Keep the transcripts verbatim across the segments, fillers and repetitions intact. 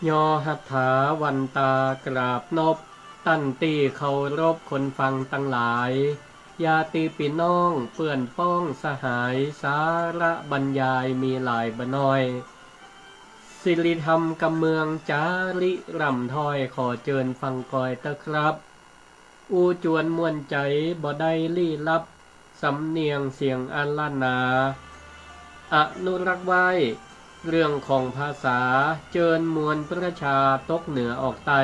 ยอหัตถาวันตากราบนบ ต้านตี้เคารพคนฟังตังหลาย ญาติปี้น้อง เปื้อนป้องสหาย สาระบรรยายมีหลายบ่น้อย สิริธรรมกำเมืองจาริร่ำถ้อย ขอเจิญฟังกอยเต๊อะครับ อู้จวนม่วนใจ๋บ่ได้ลี้ลับ สำเนียงเสียงอันล้านนา อนุรักษ์ไว้เรื่องของภาษา เจิญมวลประชาตกเหนือออกใต้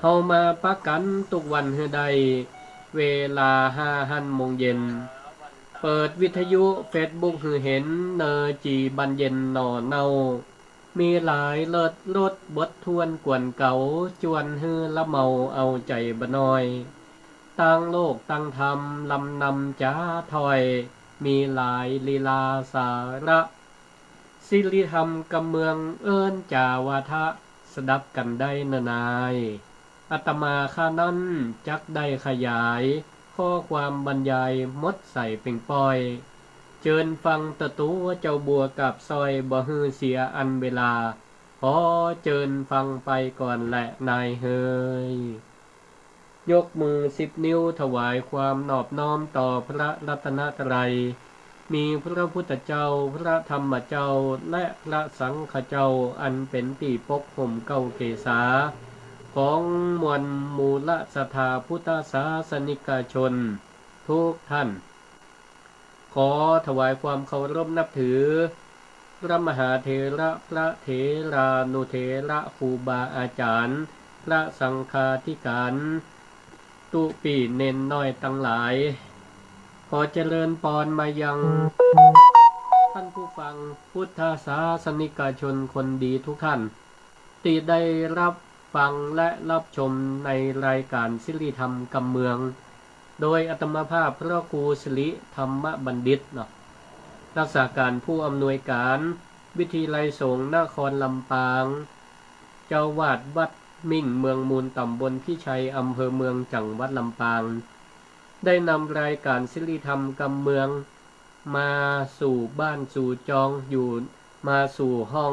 เฮามาปะกั๋นกู้วันหื้อได้ เวลาห้าหั้นโมงเย็น เปิดวิทยุเฟซบุ๊กหื้อเห็น เนอจี่บานเย็นหน่อเน่า มีหลายเลิศรสบททวนกวนเก๋า จวนหื้อละเมาเอาใจ๋บ่น้อย ตางโลกตางธรรมลำนำจ๋าถ้อย มีหลายลีลาสาระ สิริธรรมกำเมืองเอิ้นจ๋าวาทะ สดับกั๋นได้เนอนาย อาตมาข้านั้นจักได้ขยาย ข้อความบรรยายหมดใส่เป่งป้อย เจิญฟังเต๊อะตั๋วเจ้าบัวกาบสร้อย บ่หื้อเสียอันเวลา ขอเจิญฟังไปก่อนแหละนายเฮย ยกมือสิบนิ้วถวายความนอบน้อมต่อพระรัตนตรัย มีพระพุทธเจ้า พระธรรมเจ้า และพระสังฆเจ้า อันเป๋นตี้ปกห่มเกล้าเกศา ของมวลมูลศรัทธาพุทธศาสนิกชนทุกท่าน ขอถวายความเคารพนับถือ พระมหาเถระ พระเถรานุเถระ ครูบาอาจ๋ารย์ พระสังฆาธิการ ตุ๊ปี้เณรน้อยตังหลาย ขอเจริญปอนมายังท่านผู้ฟังพุทธศาสนิกชนคนดีทุกท่าน ตี้ได้รับฟังและรับชมในรายการสิริธรรมกำเมือง โดยอาตมาภาพพระครูสิริธรรมบัณฑิตเนาะ รักษาการผู้อำนวยการวิทยาลัยสงฆ์นครลำปาง เจ้าอาวาสวัดมิ่งเมืองมูล ตำบลพิชัย อำเภอเมือง จังหวัดลำปาง ได้นำรายการสิริธรรมกำเมือง มาสู่บ้านสู่จอง อยู่ มาสู่ห้อง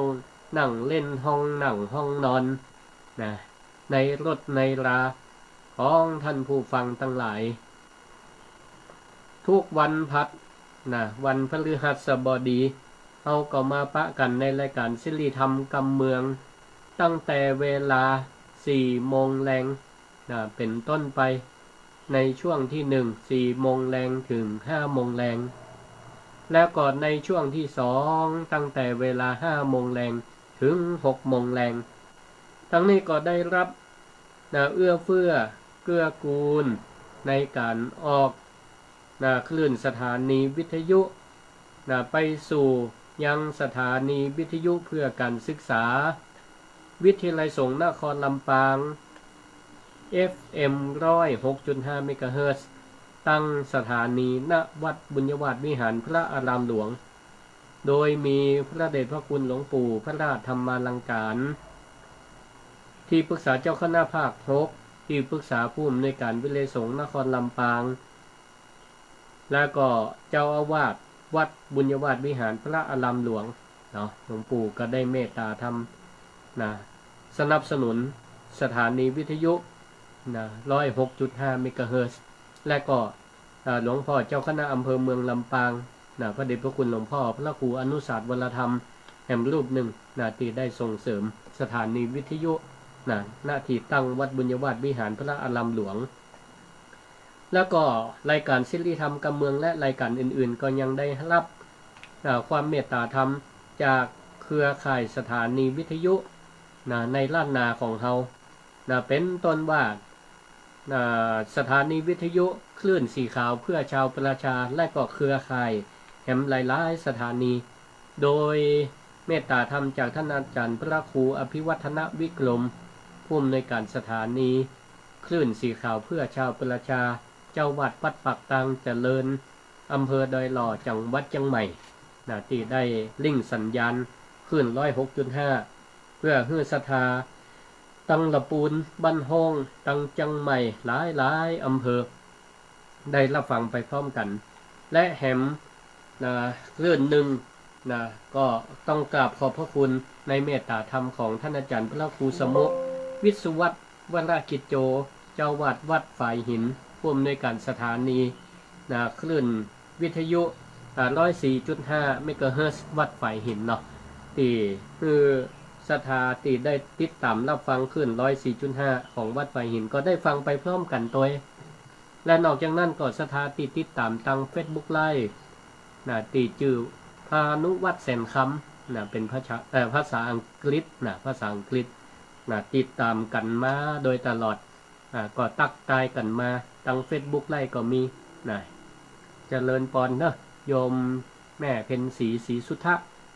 นั่งเล่น ห้องนั่งห้องนอนนะ ในรถในราของท่านผู้ฟังตังหลาย ทุกวันพฤหัสนะ วันพฤหัสบดี เฮาก็มาปะกั๋นในรายการสิริธรรมกำเมือง ตั้งแต่เวลาสี่โมงแลง นะ เป๋นต้นไป ในช่วงตี้หนึ่ง สี่โมงแลงเถิงห้าโมงแลง แล้วก็ในช่วงตี้สอง ตั้งแต่เวลาห้าโมงแลงเถิงหกโมงแลง ตังนี้ก็ได้รับ นะ เอื้อเฟื้อเกื้อกูลในก๋านออก นะ คลื่นสถานีวิทยุ นะ ไปสู่ยังสถานีวิทยุเพื่อการศึกษา วิทยาลัยสงฆ์นครลำปาง เอฟเอ็ม ร้อยหกจุดห้า เมกะเฮิรตซ์ ตั้งสถานี ณ วัดบุญญวาสวิหารพระอารามหลวง โดยมีพระเดชพระคุณหลวงปู่พระราชธรรมาลังการ ที่ปรึกษาเจ้าคณะภาคหก ที่ปรึกษาผู้อำนวยการวิทยาลัยสงฆ์นครลำปาง แล้วก็เจ้าอาวาสวัดบุญญวาสวิหารพระอารามหลวงเนาะ หลวงปู่ก็ได้เมตตาธรรมนะ สนับสนุนสถานีวิทยุนะ ร้อยหกจุดห้า เมกะเฮิรตซ์ และก็ เอ่อ หลวงพ่อเจ้าคณะอำเภอเมืองลำปางนะ พระเดชพระคุณหลวงพ่อพระครูอนุสาสน์วรธรรมแหมรูปหนึ่งนะ ตี้ได้ส่งเสริมสถานีวิทยุนะ ณ ตี้ตั้งวัดบุญญวาสวิหารพระอารามหลวง แล้วก็รายการสิริธรรมกำเมืองและรายการอื่นๆ ก็ยังได้รับ เอ่อ ความเมตตาธรรมจากเครือข่ายสถานีวิทยุนะ ในล้านนาของเฮานะ เป๋นต้นว่า อ่า สถานีวิทยุคลื่นสีขาวเพื่อชาวประชา และก็เครือข่ายแหมหลายๆ สถานี โดยเมตตาธรรมจากท่านอาจารย์พระครูอภิวัฒนวิกรม ผู้อำนวยการสถานีคลื่นสีขาวเพื่อชาวประชา เจ้าวัดวัดปากตางเจริญ อำเภอดอยหล่อ จังหวัดเจียงใหม่นะ ตี้ได้ริ่งสัญญาณคลื่น ร้อยหกจุดห้า เพื่อหื้อศรัทธา ตังละปูน บ้านฮ้อง ตังเจียงใหม่ หลายๆ อำเภอ ได้รับฟังไปพร้อมกั๋น และแหม นะ คลื่นหนึ่ง นะ ก็ต้องกราบขอบพระคุณในเมตตาธรรมของท่านอาจารย์พระครูสมุ วิศวัตร วรกิจโจ เจ้าอาวาสวัดฝายหิน ผู้อำนวยการสถานี นะ คลื่นวิทยุ อ่า ร้อยสี่จุดห้า เมกะเฮิรตซ์ วัดฝายหินเนาะ ตี้หื้อศรัทธาตี้ได้ติดตามรับฟังคลื่น ร้อยสี่จุดห้า ของวัดฝายหิน ก็ได้ฟังไปพร้อมกั๋นตวย และนอกจากนั้นก็ศรัทธาตี้ติดตามตางเฟซบุ๊กไลฟ์ นะ ตี้จื้อพานุวัฒน์แสนคำ นะ เป๋นภาษา เอ่อ ภาษาอังกฤษ นะ ภาษาอังกฤษ นะ ติดตามกั๋นมาโดยตลอด อ่า ก็ตักตายกั๋นมาตางเฟซบุ๊กไลฟ์ก็มี นะ เจริญปอนเนาะ โยมแม่เพ็ญศรี ศรีสุทธะ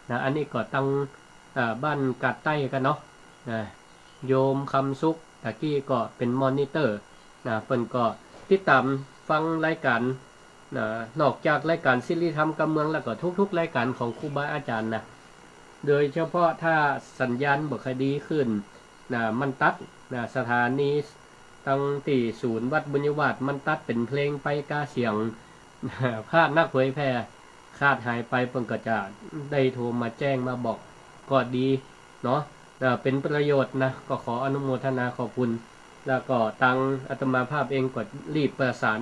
นะ อันนี้ก็ตาง อ่า บ้านกาดใต้กั๋นเนาะ นะ โยมคำสุข ตะกี้ก็เป๋นมอนิเตอร์ นะ เปิ้นก็ติดตามฟังรายก๋าน นะ นอกจากรายก๋านสิริธรรมกำเมืองแล้วก็ทุกๆ รายก๋านของครูบาอาจ๋ารย์นะ โดยเฉพาะถ้าสัญญาณบ่ค่อยดีขึ้น นะ มันตัด นะ สถานีตางตี้ศูนย์วัดบุญญาวาส มันตัดเป๋นเพลงไปกาเสียง พระนักเผยแผ่ขาดหายไป เปิ้นก็จะได้โทรมาแจ้งมาบอก ก็ดีเนาะ เอ่อ เป๋นประโยชน์นะ ก็ขออนุโมทนาขอบคุณ แล้วก็ตางอาตมาภาพเองก็รีบประสาน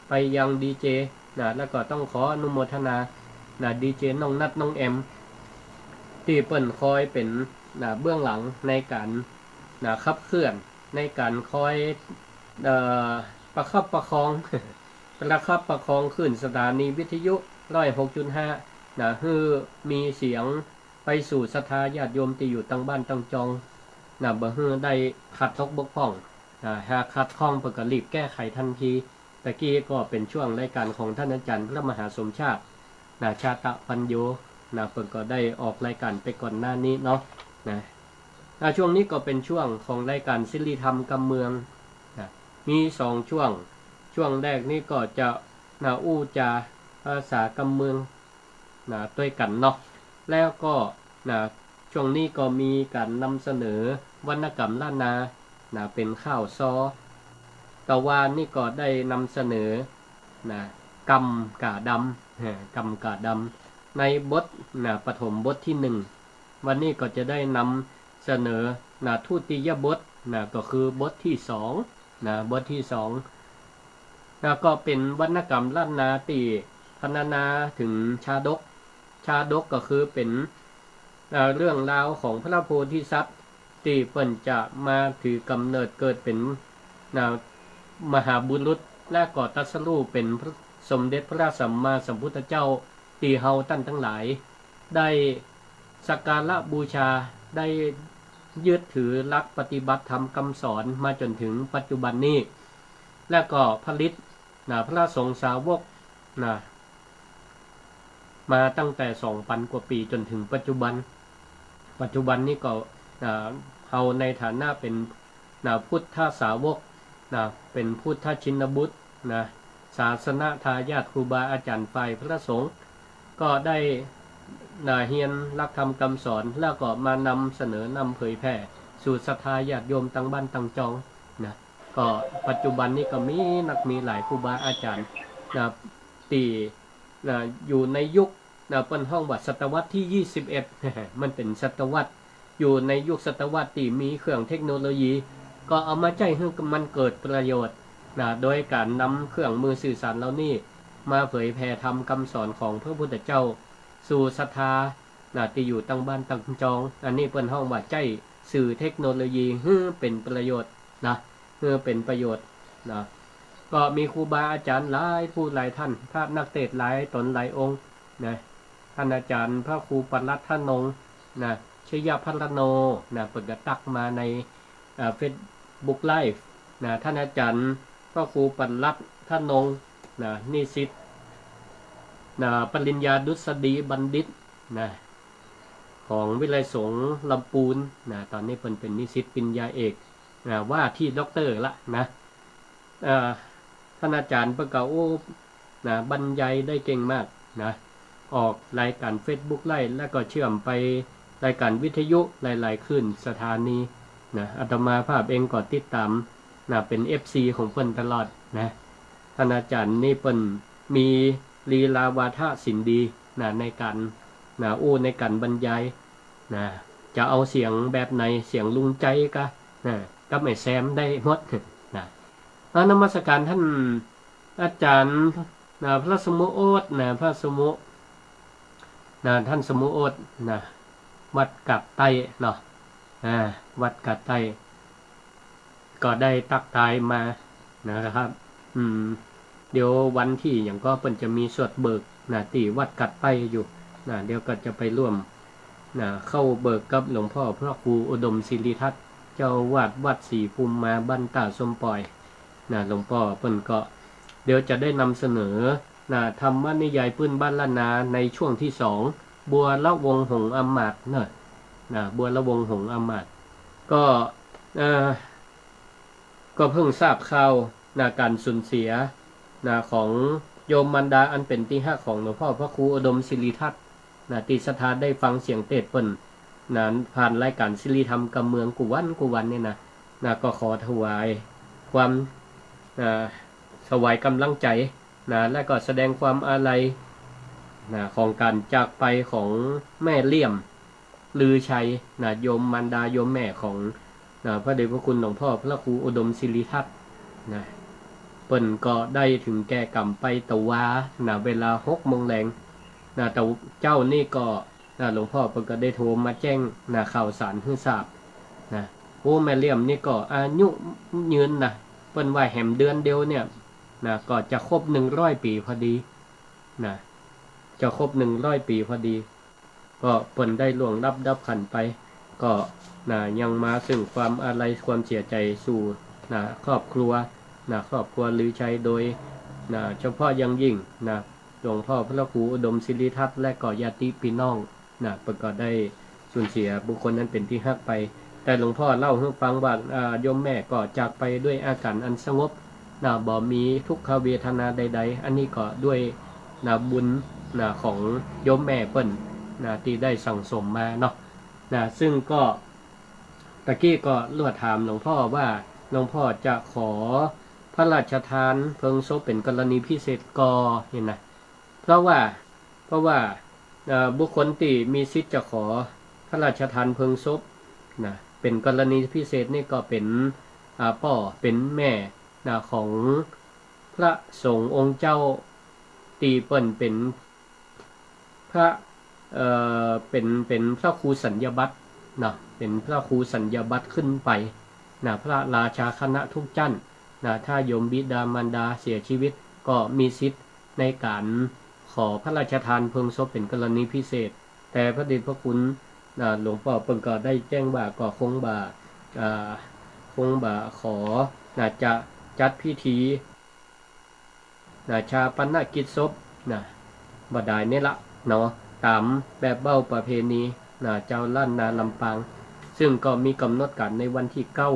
ไปยังดีเจ นะ แล้วก็ต้องขออนุโมทนา นะ ดีเจน้องนัทน้องแอม ตี้เปิ้นคอยเป๋น นะ เบื้องหลังในก๋าน นะ ขับเคลื่อน ในก๋านคอย เอ่อ ประคับประคอง ประคับประคองคลื่นสถานีวิทยุ ร้อยหกจุดห้า นะ หื้อมีเสียงไปสู่ศรัทธาญาติโยมตี้อยู่ตางบ้านตางจอง นะ บ่หื้อได้ขัดตกบกพร่อง นะ หากขัดข้องเปิ้นก็รีบแก้ไขทันที ตะกี้ก็เป๋นช่วงรายก๋านของท่านอาจ๋ารย์พระมหาสมชาติ นะ ชาตะปัญโญ นะ เปิ้นก็ได้ออกรายก๋านไปก่อนหน้านี้เนาะ นะ อ่า ช่วงนี้ก็เป๋นช่วงของรายก๋านสิริธรรมกำเมือง นะ มีสองช่วง ช่วงแรกนี้ก็จะ นะ อู้จ๋าภาษากำเมือง นะ ตวยกั๋นเนาะ แล้วก็ นะ ช่วงนี้ก็มีก๋านนำเสนอวรรณกรรมล้านนา นะ เป๋นข่าวซอ ตะวานนี้ก็ได้นำเสนอ นะ กำก่าดำ เอ่อ กำก่าดำ ในบท นะ ปฐมบทตี้หนึ่ง วันนี้ก็จะได้นำเสนอ นะ ทุติยบท นะ ก็คือบทตี้สอง นะ บทตี้สอง แล้วก็เป๋นวรรณกรรมล้านนาตี้พรรณนาเถิงชาดก ชาดกก็คือเป๋น เอ่อ เรื่องราวของพระโพธิสัตว์ตี้เปิ้นจะมาถือกำเนิดเกิดเป๋น นะ มหาบุรุษ และก็ตรัสรู้เป๋นพระ สมเด็จพระสัมมาสัมพุทธเจ้า ตี้เฮาต้านตังหลาย ได้สักการะบูชา ได้ยึดถือหลักปฏิบัติธรรมกำสอนมาจ๋นเถิงปัจจุบันนี้ และก็ผลิต นะ พระสงฆ์สาวก นะ มาตั้งแต่สองปันกว่าปี๋จ๋นเถิงปัจจุบัน ปัจจุบันนี้ก็ นะ เฮาในฐานะเป๋น นะ พุทธสาวก นะ เป๋นพุทธชินบุตร นะ ศาสนทายาทครูบาอาจ๋ารย์ฝ่ายพระสงฆ์ ก็ได้ นะ เฮียนหลักธรรมกำสอน แล้วก็มานำเสนอนำเผยแผ่สู่ศรัทธาญาติโยมตางบ้านตางจอง นะ ก็ปัจจุบันนี้ก็มีนักมีหลายครูบาอาจ๋ารย์ นะ ตี้ นะ อยู่ในยุค นะ เปิ้นฮ้องว่าศตวรรษตี้ยี่สิบเอ็ด มันเป๋นศตวรรษ อยู่ในยุคศตวรรษตี้มีเครื่องเทคโนโลยี ก็เอามาใจ๊หื้อมันเกิดประโยชน์ นะ โดยก๋านนำเครื่องมือสื่อสารเหล่านี้มาเผยแผ่ธรรมกำสอนของพระพุทธเจ้าสู่ศรัทธา นะ ตี้อยู่ตางบ้านตางจอง อันนี้เปิ้นฮ้องว่าใจ๊สื่อเทคโนโลยีหื้อเป๋นประโยชน์ นะ หื้อเป๋นประโยชน์ นะ ก็มีครูบาอาจ๋ารย์หลายผู้หลายต้าน พระนักเตสน์หลายต๋นหลายองค์ นะ ต้านอาจ๋ารย์พระครูประหลัดทนง นะ ชยพรรณโณ นะ เปิ้นก็ตักมาใน อ่า เฟซบุ๊กไลฟ์ นะ ต้านอาจ๋ารย์พระครูประหลัดทนง นะ นิสิต นะ ปริญญาดุษฎีบัณฑิต นะ ของวิทยาลัยสงฆ์ลำปูน นะ ต๋อนนี้เปิ้นเป๋นนิสิตปริญญาเอก นะ ว่าตี้ด็อกเตอร์ละ นะ เอ่อ ต้านอาจ๋ารย์เปิ้นก็ โอ้ นะ บรรยายได้เก่งมาก นะ ออกรายก๋านเฟซบุ๊กไลฟ์ แล้วก็เชื่อมไปรายก๋านวิทยุหลายๆ คลื่นสถานี นะ อาตมาภาพเองก็ติดต๋าม นะ เป๋นเอฟซีของเปิ้นตลอด นะ ต้านอาจ๋ารย์นี่เปิ้นมีลีลาวาทะศิลป์ดี นะ ในก๋าน นะ อู้ในก๋านบรรยาย นะ จะเอาเสียงแบบไหน เสียงลุงใจ๋กะ นะ กับแม่แซมได้หมด นะ อ่ะ นมัสก๋านต้านอาจ๋ารย์ นะ พระสมุโอษย์ นะ พระสมุ นะ ต้านสมุโอษย์ นะ วัดกาดใต้เนาะ อ่า วัดกาดใต้ ก็ได้ตั๊กทายมานะครับ อืม เดี๋ยววันตี้หยังก็เปิ้นจะมีสวดเบิก นะ ตี้วัดกาดใต้อยู่ นะ เดี๋ยวก็จะไปร่วม นะ เข้าเบิกกับหลวงพ่อพระครูอุดมศิริทัตน์ เจ้าอาวาสวัดศรีภูมิมาบ้านต้าส้มป่อย นะ หลวงป้อเปิ้นก็ เดี๋ยวจะได้นำเสนอ นะ ธรรมนิยายปื้นบ้านล้านนาในช่วงที่สอง บัวละวงหงส์อำมาตย์เนาะ นะ บัวละวงหงส์อำมาตย์ ก็ เอ่อ ก็เพิ่งทราบข่าว นะ ก๋านสูญเสีย นะ ของโยมมารดาอันเป๋นตี้ฮักของหลวงพ่อพระครูอุดมศิริทัตน์ นะ ตี้ศรัทธาได้ฟังเสียงเตสน์เปิ้น นะ ผ่านรายก๋านสิริธรรมกำเมืองกู้วันกู้วันเนี่ยนะ นะ ก็ขอถวายความ นะ ถวายก๋ำลังใจ๋ นะ และก็แสดงความอาลัย นะ ของก๋านจากไปของแม่เลี่ยม ลือชัย นะ โยมมารดาโยมแม่ของ นะ พระเดชพระคุณหลวงพ่อพระครูอุดมศิริทัตน์ นะ เปิ้นก็ได้ถึงแก่ก๋รรมไปตะวา นะ เวลาหกโมงแลง นะ แต่เจ๊านี่ก็ นะ หลวงพ่อเปิ้นก็ได้โทรมาแจ้ง นะ ข่าวสารหื้อทราบ นะ โอ้ แม่เลี่ยมนี่ก็อายุยืนนะ เปิ้นว่าแหมเดือนเดียวเนี่ย นะ ก็จะครบหนึ่งร้อยปี๋พอดี นะ จะครบหนึ่งร้อยปี๋พอดี ก็เปิ้นได้ล่วงลับดับขันธ์ไป ก็ นะ ยังมาซึ่งความอาลัยความเสียใจ๋สู่ นะ ครอบครัว นะ ครอบครัวลือชัยโดย นะ เฉพาะอย่างยิ่ง นะ หลวงพ่อพระครูอุดมศิริทัตน์ และก็ญาติปี้น้อง นะ เปิ้นก็ได้สูญเสียบุคคลอันเป๋นตี้ฮักไป แต่หลวงพ่อเล่าหื้อฟังว่า อ่า โยมแม่ก็จากไปด้วยอาก๋ารอันสงบ นะ บ่มีทุกขเวทนาใดๆ อันนี้ก็ด้วย นะ บุญ นะ ของโยมแม่เปิ้น นะ ตี้ได้สั่งสมมาเนาะ นะ ซึ่งก็ ตะกี้ก็ลวดถามหลวงพ่อว่า หลวงพ่อจะขอพระราชทานเพลิงศพเป๋นกรณีพิเศษก่อ หั้นนะ เพราะว่า เพราะว่า เอ่อ บุคคลตี้มีสิทธิ์จะขอพระราชทานเพลิงศพ นะ เป๋นกรณีพิเศษนี่ก็เป๋น อ่า ป้อเป๋นแม่ นะ ของพระสงฆ์องค์เจ้า ตี้เปิ้นเป๋นพระ เอ่อ เป๋น เป๋นพระครูสัญญาบัตร นะ เป๋นพระครูสัญญาบัตรขึ้นไป นะ พระราชาคณะทุกจ้าน นะ ถ้าโยมบิดามารดาเสียชีวิต ก็มีสิทธิ์ในก๋านขอพระราชทานเพลิงศพเป๋นกรณีพิเศษ แต่พระเดชพระคุณ นะ หลวงป้อเปิ้นก็ได้แจ้งว่าก็คงบ่ อ่า คงบ่ขอ นะ จะจัดพิธี นะ ฌาปนกิจศพ นะ บ่ดายนี่ละเนาะ ต๋ามแบบเบ้าประเพณี นะ จาวล้านนาลำปาง ซึ่งก็มีก๋ำหนดก๋านในวันตี้เก้า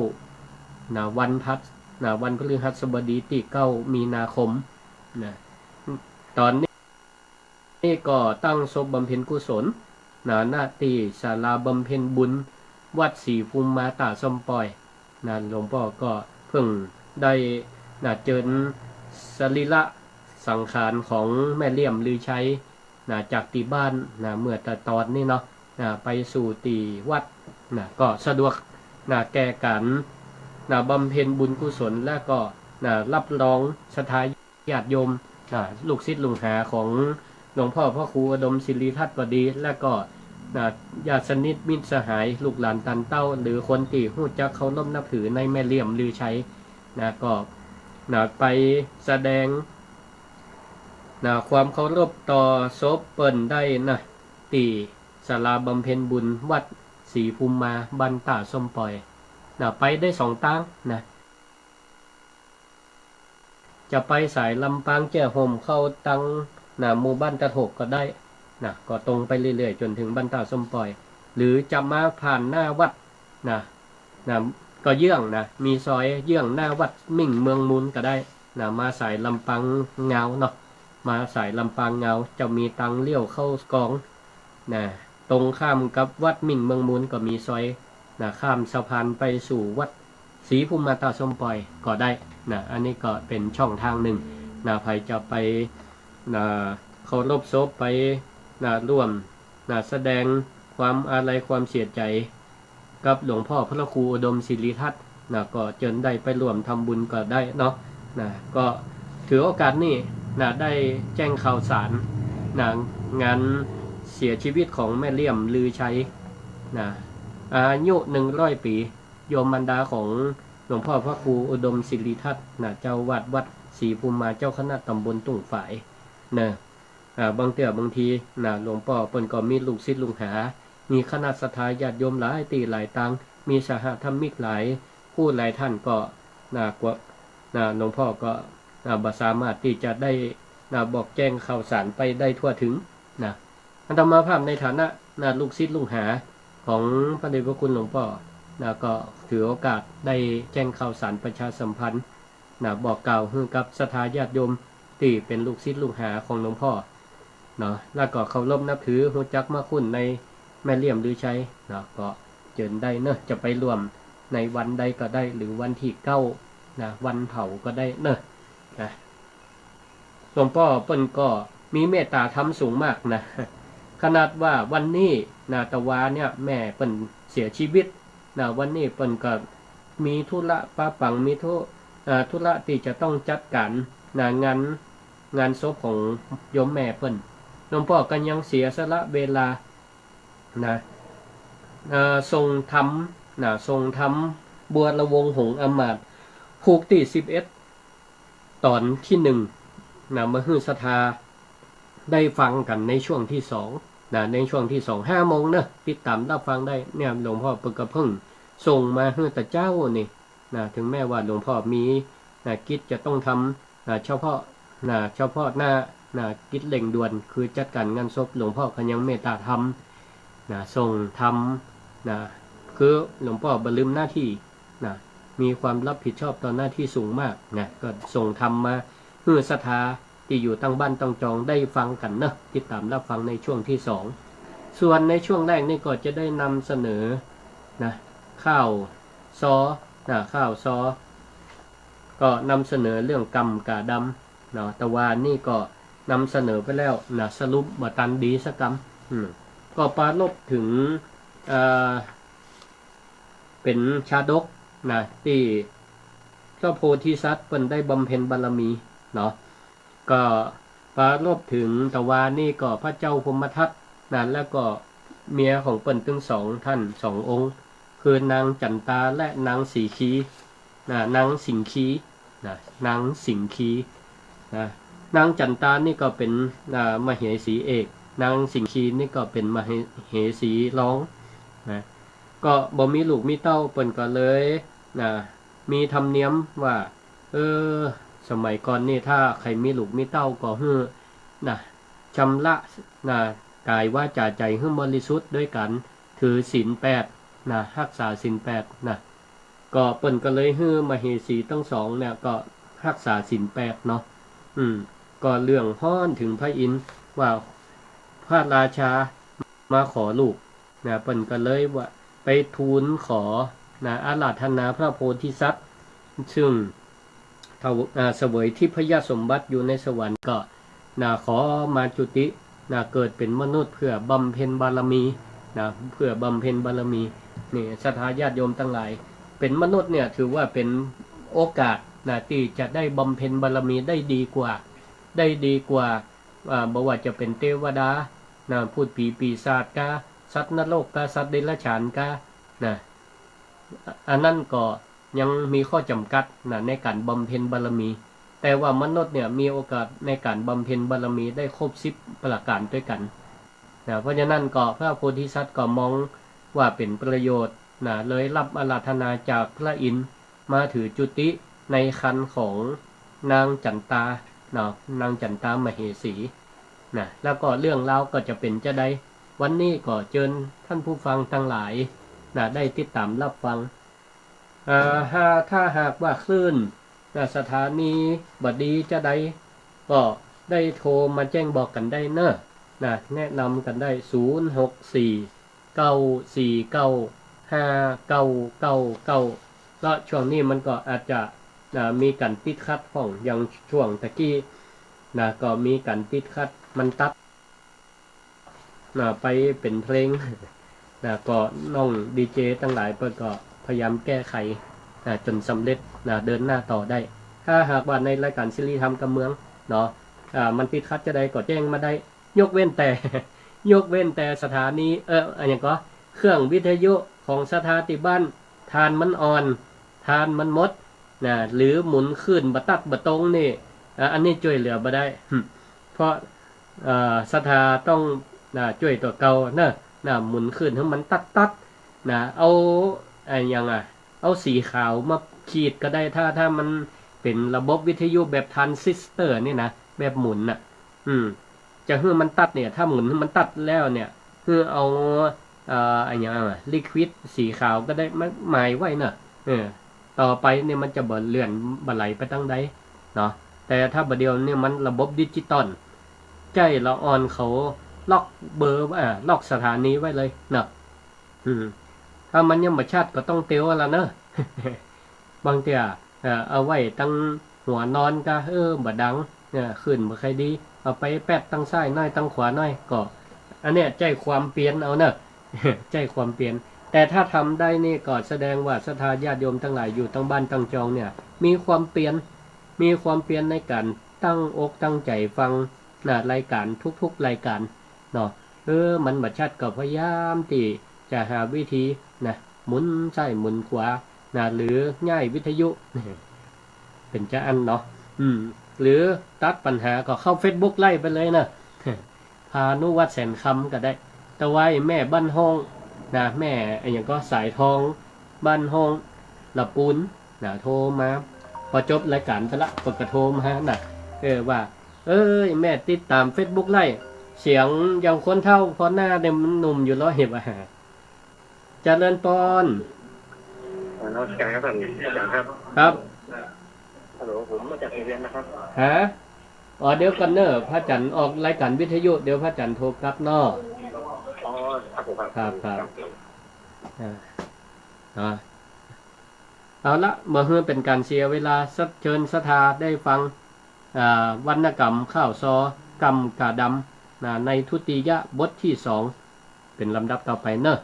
นะ วันพฤหัส นะ วันพฤหัสบดีตี้เก้ามีนาคม นะ ต๋อนนี้ นี่ก็ตั้งศพบำเพ็ญกุศล นะ ณ ตี้ศาลาบำเพ็ญบุญ วัดศรีภูมิมาต้าส้มป่อย นะ หลวงป้อก็เพิ่งได้ นะ เจิญสรีระสังขารของแม่เลี่ยมลือชัย นะ จากตี้บ้าน นะ เมื่อตะตอนนี้เนาะ นะ ไปสู่ตี้วัด นะ ก็สะดวก นะ แก่ก๋าน นะ บำเพ็ญบุญกุศล และก็ นะ รับรองศรัทธา ญาติโยม อ่า ลูกศิษย์ลูกหาของหลวงพ่อพระครูอุดมศิริทัตน์ก็ดี และก็ อ่า ญาติสนิทมิตรสหาย ลูกหลานตันเต้า หรือคนตี้ฮู้จักเคารพนับถือในแม่เลี่ยมลือชัย นะ ก็ นะ ไปแสดง นะ ความเคารพต่อศพเปิ้นได้นะ ตี้ศาลาบำเพ็ญบุญวัดศรีภูมิมา บ้านต้าส้มป่อย นะ ไปได้สองตางนะ จะไปสายลำปางแจ้ห่มเข้าตัง นะ หมู่บ้านตะโถกก็ได้ นะ ก็ตรงไปเรื่อยๆ จ๋นเถิงบ้านต้าส้มป่อย หรือจะมาผ่านหน้าวัด นะ นะ ก็เยื้อง นะ มีซอยเยื้องหน้าวัดมิ่งเมืองมูลก็ได้ นะ มาสายลำปางงาวเนาะ มาสายลำปางงาว จะมีตางเลี้ยวเข้ากอง นะ ตรงข้ามกับวัดมิ่งเมืองมูลก็มีซอย นะ ข้ามสะพานไปสู่วัดศรีภูมิมาต้าส้มป่อยก็ได้ นะ อันนี้ก็เป๋นช่องตางนึ่ง นะ ใผจะไป นะ เคารพศพ ไป นะ ร่วม นะ แสดงความอาลัยความเสียใจ๋กับหลวงป้อพระครูอุดมสิริทัตน์นะ ก็เจิญได้ไปร่วมทำบุญก็ได้เนาะนะ ก็ถือโอกาสนี้นะ ได้แจ้งข่าวสารนะ งานเสียชีวิตของแม่เลี่ยมลือชัยนะ อายุหนึ่งร้อยปี๋ โยมมารดาของหลวงป้อพระครูอุดมสิริทัตน์นะ เจ้าอาวาสวัดศรีภูมิมา เจ้าคณะตำบลตุ่งฝายเนาะ อ่า บางเตื้อบางทีนะ หลวงป้อเปิ้นก็มีลูกศิษย์ลูกหา มีคณะศรัทธาญาติโยมหลายตี้หลายตาง มีสหธรรมิกหลายผู้หลายต้านก็นะ กั๋วนะ หลวงป้อก็นะ บ่สามารถตี้จะได้นะ บอกแจ้งข่าวสารไปได้ทั่วเถิงนะ อาตมาภาพในฐานะนะ ลูกศิษย์ลูกหาของพระเดชพระคุณหลวงป้อนะ ก็ถือโอกาสได้แจ้งข่าวสารประชาสัมพันธ์นะ บอกกล่าวหื้อกับศรัทธาญาติโยมตี้เป๋นลูกศิษย์ลูกหาของหลวงป้อเนาะ แล้วก็เคารพนับถือ ฮู้จักมะคุณในแม่เลี่ยมลือชัยเนาะ ก็เจิญได้เนาะ จะไปร่วมในวันใดก็ได้ หรือวันตี้เก้านะ วันเผาก็ได้เนาะนะ หลวงป้อเปิ้นก็มีเมตตาธรรมสูงมากนะ ขนาดว่าวันนี้นะ ตะวาเนี่ยแม่เปิ้นเสียชีวิตนะ วันนี้เปิ้นก็มีธุระปะปัง มีธุ อ่า ธุระตี้จะต้องจัดก๋านนะ งาน งานศพของโยมแม่เปิ้น หลวงป้อก็ยังเสียสละเวลานะ อ่า ส่งธรรมนะ ส่งธรรมบัวระวงหงส์อมาตย์ ผูกตี้สิบเอ็ด ต๋อนตี้หนึ่งนะ มาหื้อศรัทธาได้ฟังกั๋นในช่วงตี้สองนะ ในช่วงตี้สอง ห้าโมงเนาะ ติดต๋ามรับฟังได้เนี่ย หลวงป้อเปิ้นก็เพิ่งส่งมาหื้อตะเจ๊านี่นะ ถึงแม้ว่าหลวงป้อมีนะ กิจจะต้องทำนะ เฉพาะนะ เฉพาะหน้านะ กิจเร่งด่วน คือจัดก๋านงานศพ หลวงป้อก็ยังเมตตาธรรมนะ ส่งธรรมนะ คือหลวงป้อบ่ลืมหน้าตี้นะ มีความรับผิดชอบต่อหน้าตี้สูงมากนะ ก็ส่งธรรมมาหื้อศรัทธาตี้อยู่ตางบ้านตางจองได้ฟังกั๋นเนาะ ติดต๋ามรับฟังในช่วงตี้สอง ส่วนในช่วงแรกนี่ก็จะได้นำเสนอนะ ข่าวซอนะ ข่าวซอ ก็นำเสนอเรื่องกำก๋าดำเนาะ ตะวานี่ก็นำเสนอไปแล้วนะ สรุปบ่ตันดีสักกำ อืม ก็ปรารภเถิง เอ่อ เป๋นชาดกนะ ตี้พระโพธิสัตว์เปิ้นได้บำเพ็ญบารมีเนาะ ก็ปรารภเถิงตะวานี่ก็พระเจ้าพรหมทัตนะ แล้วก็เมียของเปิ้นตึงสองต้านสององค์ คือนางจันตาและนางสีคีนะ นางสิงคีนะ นางสิงคีนะ นางจันตานี่ก็เป๋น อ่า มเหสีเอก นางสิงคีนี่ก็เป๋นมเหสีรองนะ ก็บ่มีลูกมีเต้า เปิ้นก็เลยนะ มีธรรมเนียมว่า เออ สมัยก่อนนี่ถ้าใผมีลูกมีเต้าก็หื้อนะ ชำระนะ ก๋ายวาจ๋าใจ๋หื้อบริสุทธิ์ด้วยก๋านถือศีลแปดนะ ฮักษาศีลแปดนะ ก็เปิ้นก็เลยหื้อมเหสีตึงสองเนี่ยก็ฮักษาศีลแปดเนาะ อืม ก็เรื่องฮ้อนเถิงพระอินทร์ว่าพระราชามาขอลูกนะ เปิ้นก็เลยว่าไปทูลขอนะ อาราธนาพระโพธิสัตว์ ซึ่ง ถว- อ่า เสวยทิพยสมบัติอยู่ในสวรรค์ก็นะ ขอมาจุตินะ เกิดเป๋นมนุษย์เพื่อบำเพ็ญบารมีนะ เพื่อบำเพ็ญบารมี นี่ ศรัทธาญาติโยมตังหลาย เป๋นมนุษย์เนี่ยถือว่าเป๋นโอกาสนะ ตี้จะได้บำเพ็ญบารมีได้ดีกว่า ได้ดีกว่า อ่า บ่ว่าจะเป๋นเตวดานะ พูดผีปีศาจกา สัตว์นรกกา สัตว์เดรัจฉานกานะ อันนั้นก็ยังมีข้อจ๋ำกัดนะ ในก๋านบำเพ็ญบารมี แต่ว่ามนุษย์เนี่ยมีโอกาสในก๋านบำเพ็ญบารมีได้ครบสิบประก๋านตวยกั๋นนะ เพราะฉะนั้นก็พระโพธิสัตว์ก็มองว่าเป๋นประโยชน์นะ เลยรับอาราธนาจากพระอินทร์มาถือจุติในครรภ์ของนางจันตาเนาะ นางจันตามเหสีนะ แล้วก็เรื่องราวก็จะเป๋นจาใด วันนี้ก็เจิญท่านผู้ฟังตังหลายนะ ได้ติดต๋ามรับฟัง อ่า ถ้า ถ้าหากว่าคลื่นนะ สถานีบ่ดีจาใด ก็ได้โทรมาแจ้งบอกกั๋นได้เนาะนะ แนะนำกั๋นได้ ศูนย์หกสี่ เก้าสี่เก้า ห้าเก้าเก้าเก้า แล้วช่วงนี้มันก็อาจจะนะ มีก๋านติดขัดพ่อง อย่างช่วงตะกี้นะ ก็มีก๋านติดขัด มันตัด นะ ไปเป๋นเพลง นะ ก็น้องดีเจตังหลายเปิ้นก็พยายามแก้ไข นะ จ๋นสำเร็จ นะ เดินหน้าต่อได้ ถ้าหากว่าในรายก๋านเสรีธรรมกำเมืองเนาะ อ่า มันติดขัดจาใดก็แจ้งมาได้ ยกเว้นแต่ ยกเว้นแต่สถานี เอ่อ อะหยังก่อ เครื่องวิทยุของศรัทธาตี้บ้าน ถ่านมันอ่อน ถ่านมันหมด นะ หรือหมุนคลื่นบ่ตั๊ดบ่ตรงนี่ อ่า อันนี้จ้วยเหลือบ่ได้ เพราะ เอ่อ ศรัทธาต้อง นะ จ้วยตั๋วเก่าเนาะ นะ หมุนคลื่นหื้อมันตั๊ดๆ นะ เอา อะหยังอะ เอาสีขาวมาขีดก็ได้ ถ้า ถ้ามันเป๋นระบบวิทยุแบบทรานซิสเตอร์นี่นะ แบบหมุนน่ะ อืม จะหื้อมันตั๊ดเนี่ย ถ้าหมุนหื้อมันตั๊ดแล้วเนี่ย หื้อเอา เอ่อ อะหยังอะ ลิควิดสีขาวก็ได้ มาหมายไว้เนาะ เออ ต่อไปเนี่ยมันจะบ่เลื่อนบ่ไหลไปตังใดเนาะ แต่ถ้าบ่าเดี่ยวเนี่ยมันระบบดิจิตอล ใจ้ละอ่อนเขาล็อกเบอร์ อ่า ล็อกสถานีไว้เลยเนาะ อืม ถ้ามันยังบ่ชัดก็ต้องเตียวละเนาะ บางเตื้อ เอ่อ เอาไว้ตังหัวนอนก็ เออ บ่ดัง เออ คลื่นบ่ค่อยดี เอาไปแป๊ดตังซ้ายหน้อยตังขวาหน้อย ก็ อันเนี้ยใจ้ความเปียรเอาเนาะ ใจ้ความเปียร แต่ถ้าทำได้นี่ก็แสดงว่าศรัทธาญาติโยมตังหลายอยู่ตังบ้านตังจองเนี่ย มีความเปียร มีความเปียรในก๋านตั้งอกตั้งใจ๋ฟัง นะ รายก๋านทุกๆ รายก๋านเนาะ เออ มันบ่ชัดก็พยายามตี้จะหาวิธีนะ หมุนซ้ายหมุนขวานะ หรือย้ายวิทยุ เป๋นจาอั้นเนาะ อืม หรือตัดปัญหาก็เข้าเฟซบุ๊กไลฟ์ไปเลยนะ พานุวัฒน์แสนคำก็ได้ ตะไว้แม่บ้านฮ้องนะ แม่อะหยังก่อ สายทอง บ้านฮ้อง ละปูนนะ โทรมา พอจบรายก๋านไปละ เปิ้นก็โทรมานะ เออ ว่า เอ้ย แม่ติดต๋ามเฟซบุ๊กไลฟ์ เสียงอย่างคนเฒ่า พอหน้าเนี่ยมันหนุ่มอยู่แล้ว เห็นบ่า เจริญปอน อ่านมัสการครับท่านอาจารย์ครับ ครับ ฮัลโหล ผมมาจากเซเว่นนะครับ ฮะ อ๋อ เดี๋ยวก่อนเน่อ พระอาจารย์ออกรายก๋านวิทยุ เดี๋ยวพระอาจารย์โทรกลับเนาะ อ๋อ ครับผม ครับ ครับ ครับ ครับ อ่า อ่า เอาละ บ่หื้อเป๋นก๋านเสียเวลา เชิญศรัทธาได้ฟัง อ่า วรรณกรรมข้าวซอ กำกาดำ นะ ในทุติยะบทตี้สอง เป๋นลำดับต่อไปเนาะ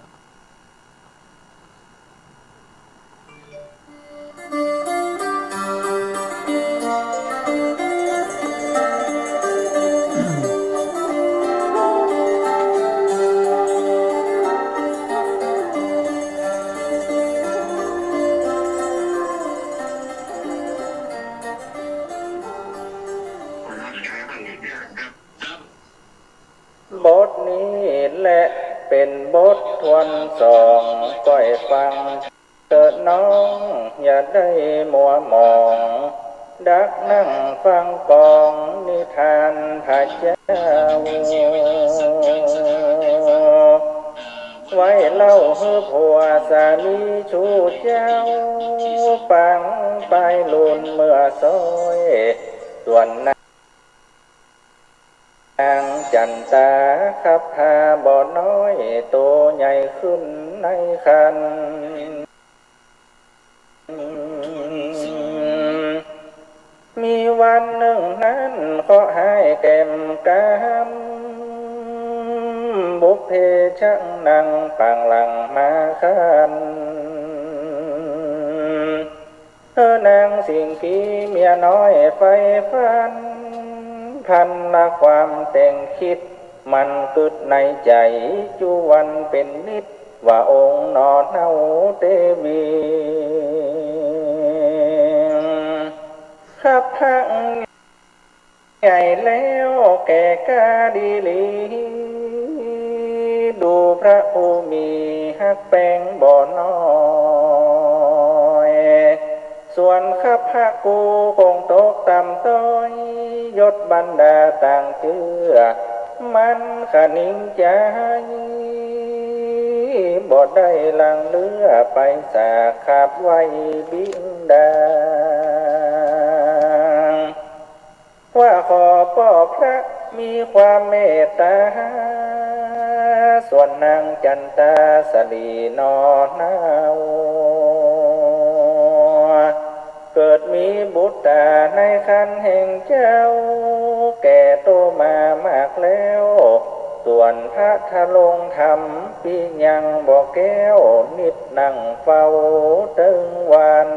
บทนี้แหละเป๋นบททวนสอง ก้อยฟังเถิดน้อง อย่าได้มัวหมอง ดักนั่งฟังกองนิทานพระเจ้า ไว้เล่าหื้อผัวสามีชู้เจ้า ปางปลายลุนเมื่อซ้อย ส่วนนาง นางจั๋นตาขับพาบ่น้อย โตใหญ่ขึ้นในครรภ์ มีวันนึ่งนั้นเคราะห์ฮ้ายแก่มกำ บุพเพชักนางปางหลังมาคัน เออ นางสิงห์กีเมียน้อยใฝ่ฝัน พลันละความแต่งคิด มันกึ๊ดในใจ๋ จุวันเป๋นนิต ว่าองค์หนอเฮาเตวี คับพระ ใหญ่แล้วแก่กล้าดีหลี ดูพระผู้มีฮักแปงบ่น้อย ส่วนคับพระกูคงตกต่ำต้อย ยศบรรดาต่างเจื้อ มันขนิงใจ๋ บ่ได้หลั่งเลือไปสาขับไหว้บิดา ว่าขอป้อพระมีความเมตต๋า ส่วนนางจั๋นตาสะหลีหนอเฮา เกิดมีบุตราในครรภ์แห่งเจ้า แก่โตมามากแล้ว ส่ว วนพระทรงธรรมปิยังบ่แก้ว นิตย์นั่งเฝ้าเติงวัน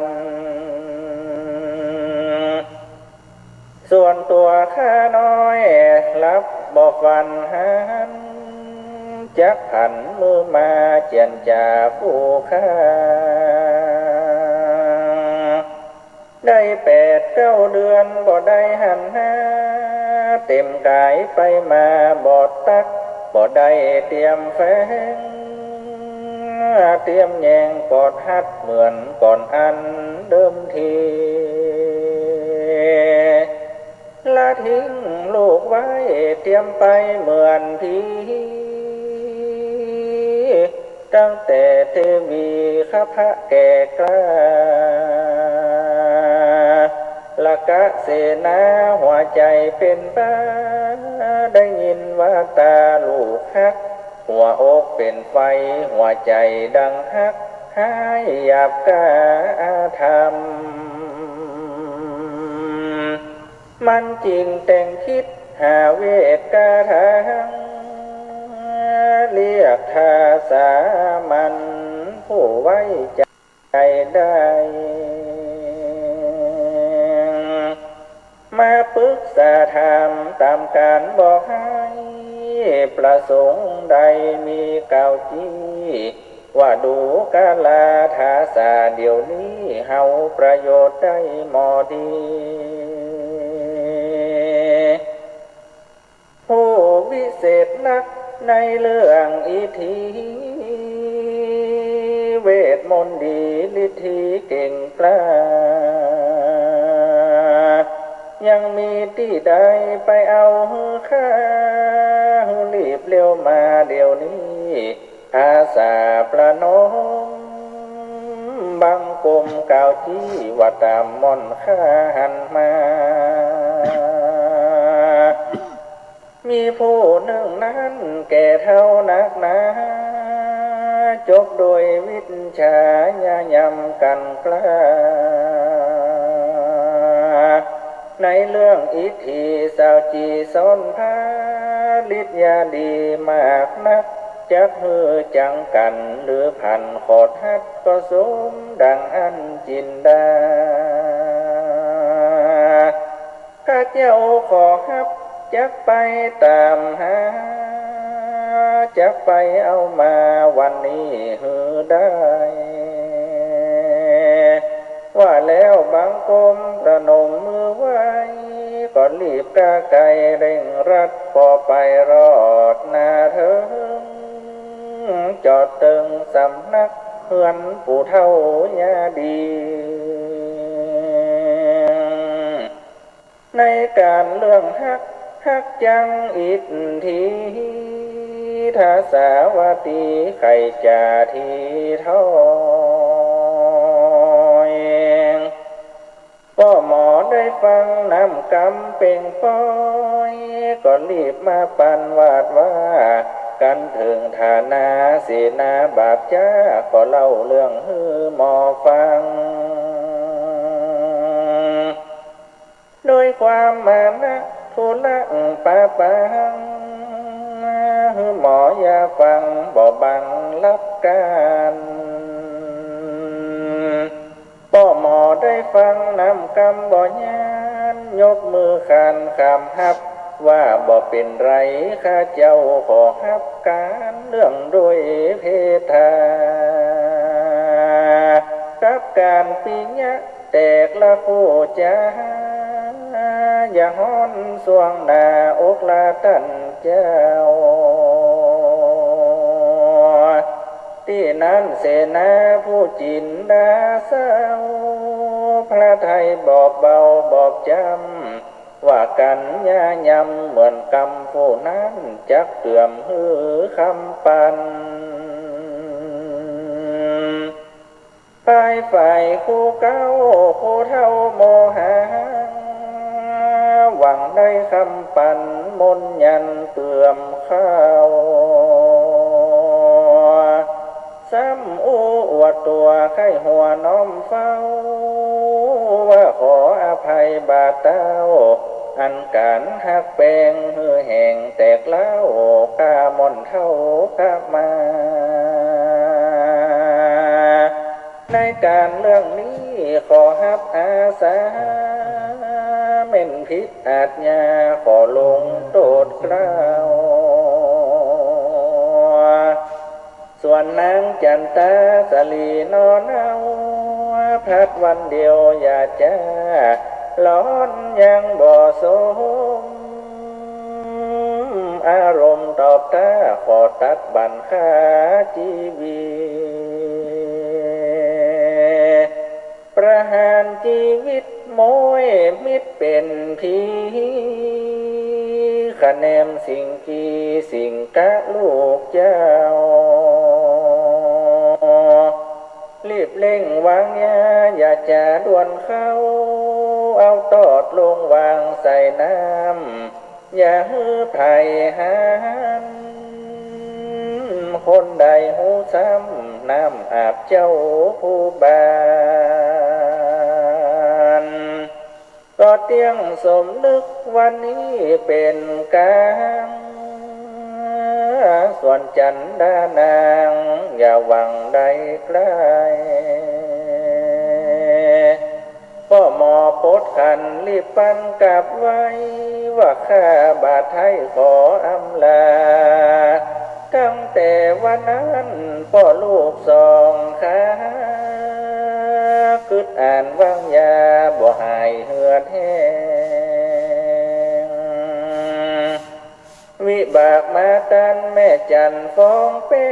ส่วนตั๋วข้าน้อยหลับบ่ฝันหัน จักผันมือมาเจียรจาผู้ข้า ได้แปดเก้าเดือนบ่ได้หันหน้า เต็มก๋ายไปมาบ่ตัก บ่ได้เตียมแฝง เตียมแยงกอดฮัดเหมือนก่อนอันเดิมที ละทิ้งลูกไว้เตียมไปเหมือนผี ตั้งแต่เทวีข้าพระแก่กล้า ละกะเสนาหัวใจ๋เป๋นบ้า ได้ยินว่าตาลูกฮัก หัวอกเป๋นไฟ หัวใจ๋ดังฮัก ฮ้ายหยาบก้าอาธรรม มันจึงแต่งคิดหาเวทกาถา เรียกทาสามัญผู้ไว้ใจ๋ได้ มาปึกษาถามต๋ามก๋านบอกฮ้าย ประสงค์ใดมีกล่าวจี้ ว่าดูกาลาทาสาเดี๋ยวนี้ เฮาประโยชน์ได้หมอดี ผู้วิเศษนักในเรื่องอิทธิ เวทมนต์ดีฤทธิเก่งกล้า ยังมีตี้ใดไปเอาหื้อข้า หื้อรีบเร็วมาเดี๋ยวนี้ ทาสาประนมบังคมกล่าวจี้ ว่าต๋ามม่อนข้าหันมา มีผู้นึ่งนั้นแก่เฒ่านักหนา จบโดยวิชชาญาญำกลั่นกล้า ในเรื่องอิทธิสาวจี๋สอนพา ฤทธิ์ยาดีมากนัก จักหื้อจังกั๋นหรือผันขอดฮัด ก็สมดังอั้นจินดา ข้าเจ้าขอฮับ จักไปต๋ามหา จักไปเอามาวันนี้หื้อได้ ว่าแล้วบังคมประนมมือไหว้ ก็รีบก้าไกลเร่งรัด ปอไปรอดหน้าเถิง จอดเติงสำนักเฮือนปู่เฒ่ายาดี ในก๋านเรื่องฮัก ฮักจังอิทธิ ทาสาวตีใค่จ่าทีถ้อย ป้อหมอได้ฟังน้ำกำเป่งป้อย ก็รีบมาปันวาดว่า กั๋นเถิงฐานาเสนาบาปจ๊า ก็เล่าเรื่องหื้อหมอฟัง โดยความมานะทุระปะปัง หื้อหมอยาฟังบ่บังลับกั๋น ป้อหมอได้ฟังน้ำกำบ่ยาน ยกมือขานขามฮับ ว่าบ่เป๋นไร ข้าเจ้าขอฮับก๋านเรื่องโดยเพทา กับก๋านปิยะแตกละคู่จ๋า อย่าฮ้อนส่วงหน้าอกลาต้านเจ้า ตี้นั้นเสนาผู้จินดาเศร้า พระทัยบอบเบาบอบจำ ว่ากั๋นยายำเหมือนกำผู้นั้น จักเติ่มหื้อคำปัน ภายฝ่ายคู่เก๊าคู่เฒ่าโมหะ หวังได้คำปันมนต์ยันเติ่มเข้า ซ้ำอู้อวดตั๋วใค่หัวน้อมเฝ้า ว่าขออภัยบาทเต้า อันก๋านฮักแปงหื้อแห้งแตกร้าว ข้าม่อนเฒ่าข้ามา ในก๋านเรื่องนี้ขอฮับอาสา แม่นผิดอาจญาขอลงโต้ษเกล้า ส่วนนางจั๋นตาสะหลีหนอเนา พลัดวันเดียวอย่าจ๊า หล่อนยังบ่สมอารมณ์ตอบต้า ขอตัดบั้นค่าจีวิต ประหารจีวิตโม้ยมิตรเป๋นผี คะแนมสิ่งกีสิ่งกะลูกเจ้า รีบเร่งวางยาอย่าจ๋าด่วนเข้า เอาตอดลงวางใส่น้ำ อย่าหื้อใผหัน คนใดฮู้ซ้ำ น้ำอาบเจ้าผู้บ้าน ก็เตี้ยงสมนึกวันนี้เป๋นกลาง ส่วนจั๋นดานางอย่าหวังได้ใกล้ ป้อหมอปดขันรีบปันกลับไว ว่าข้าบ่าไท้ขออำลา ตั้งแต่วันนั้นป้อลูกสองข้า กึ๊ดอ่านวางยาบ่หายเหือดแห้ง วิบากมาตันแม่จั๋นฟ้องแป้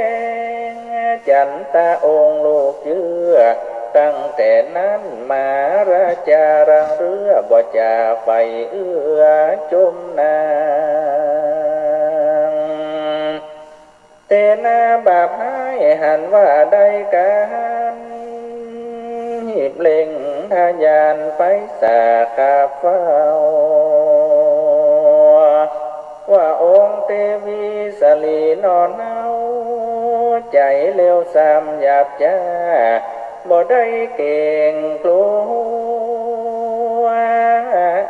ง จั๋นตาองค์ลูกเจื้อ ตั้งแต่นั้นมาราจารังเรือ บ่จ๋าใฝ่เอื้อจุมนาง แต่นาบาปฮ้ายหันว่าได้ก๋าน หีบเล็งทะยานไปสาขาเฝ้า ว่าองค์เตวีสะหลีหนอเนา ใจ๋เลวซามหยาบจ๊า บ่ได้เก๋งกลัว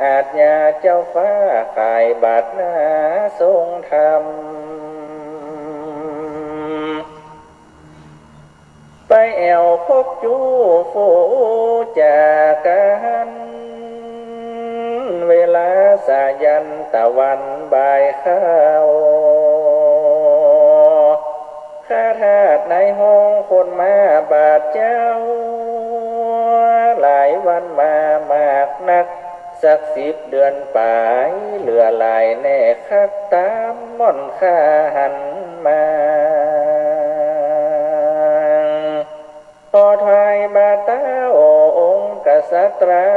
อาจญาเจ้าฟ้าขายบาทนาทรงธรรม ไปแอ่วพบจู้ฟู่จ๋ากั๋น เวลาสายันตะวันบ่ายเข้า ข้าทาสในห้องคนมาบาดเจ้า หลายวันมามากนัก สักสิบเดือนป๋าย เหลือหลายแน่คักต๋ามม่อนข้าหันมา ขอถวายบาตา โอ้องค์กษัตรา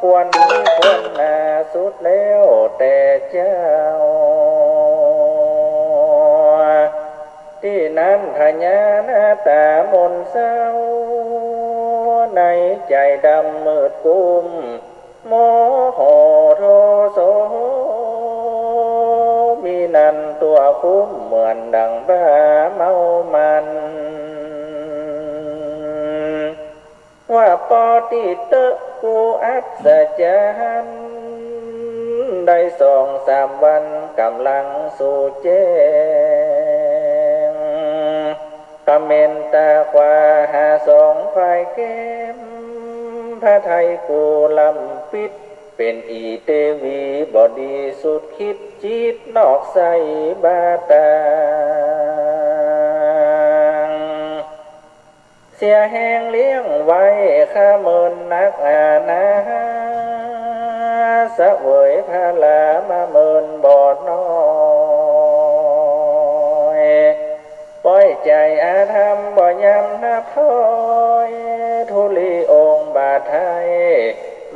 ควรมีควรนาสุดแล้วแต่เจ้า ตี้นั้นพญานาต๋ามนเศร้า ในใจ๋ดำมืดกุ้ม โมโหโทโส มีนันตั๋วคุ้มเหมือนดั่งบ้าเมามัน ว่าปอตี้เต๊อะกูอัศจรรย์ ได้สองสามวันก่ำลังสู่แจ้ง เขม็นต๋าขวาหาสองฝ่ายแก้ม พระไทยกูล้ำปิ๊ด เป๋นอี่เตวีบ่ดีสุดคิด จิตนอกใส่บ่าต่าง เสียแฮงเลี้ยงไว้ข้าเมินนักอานา เสวยพระรามาเมินบ่น้อย ป้อยใจ๋อาธรรมบ่ยำนับถ้อย ธุลีองค์บาทไทย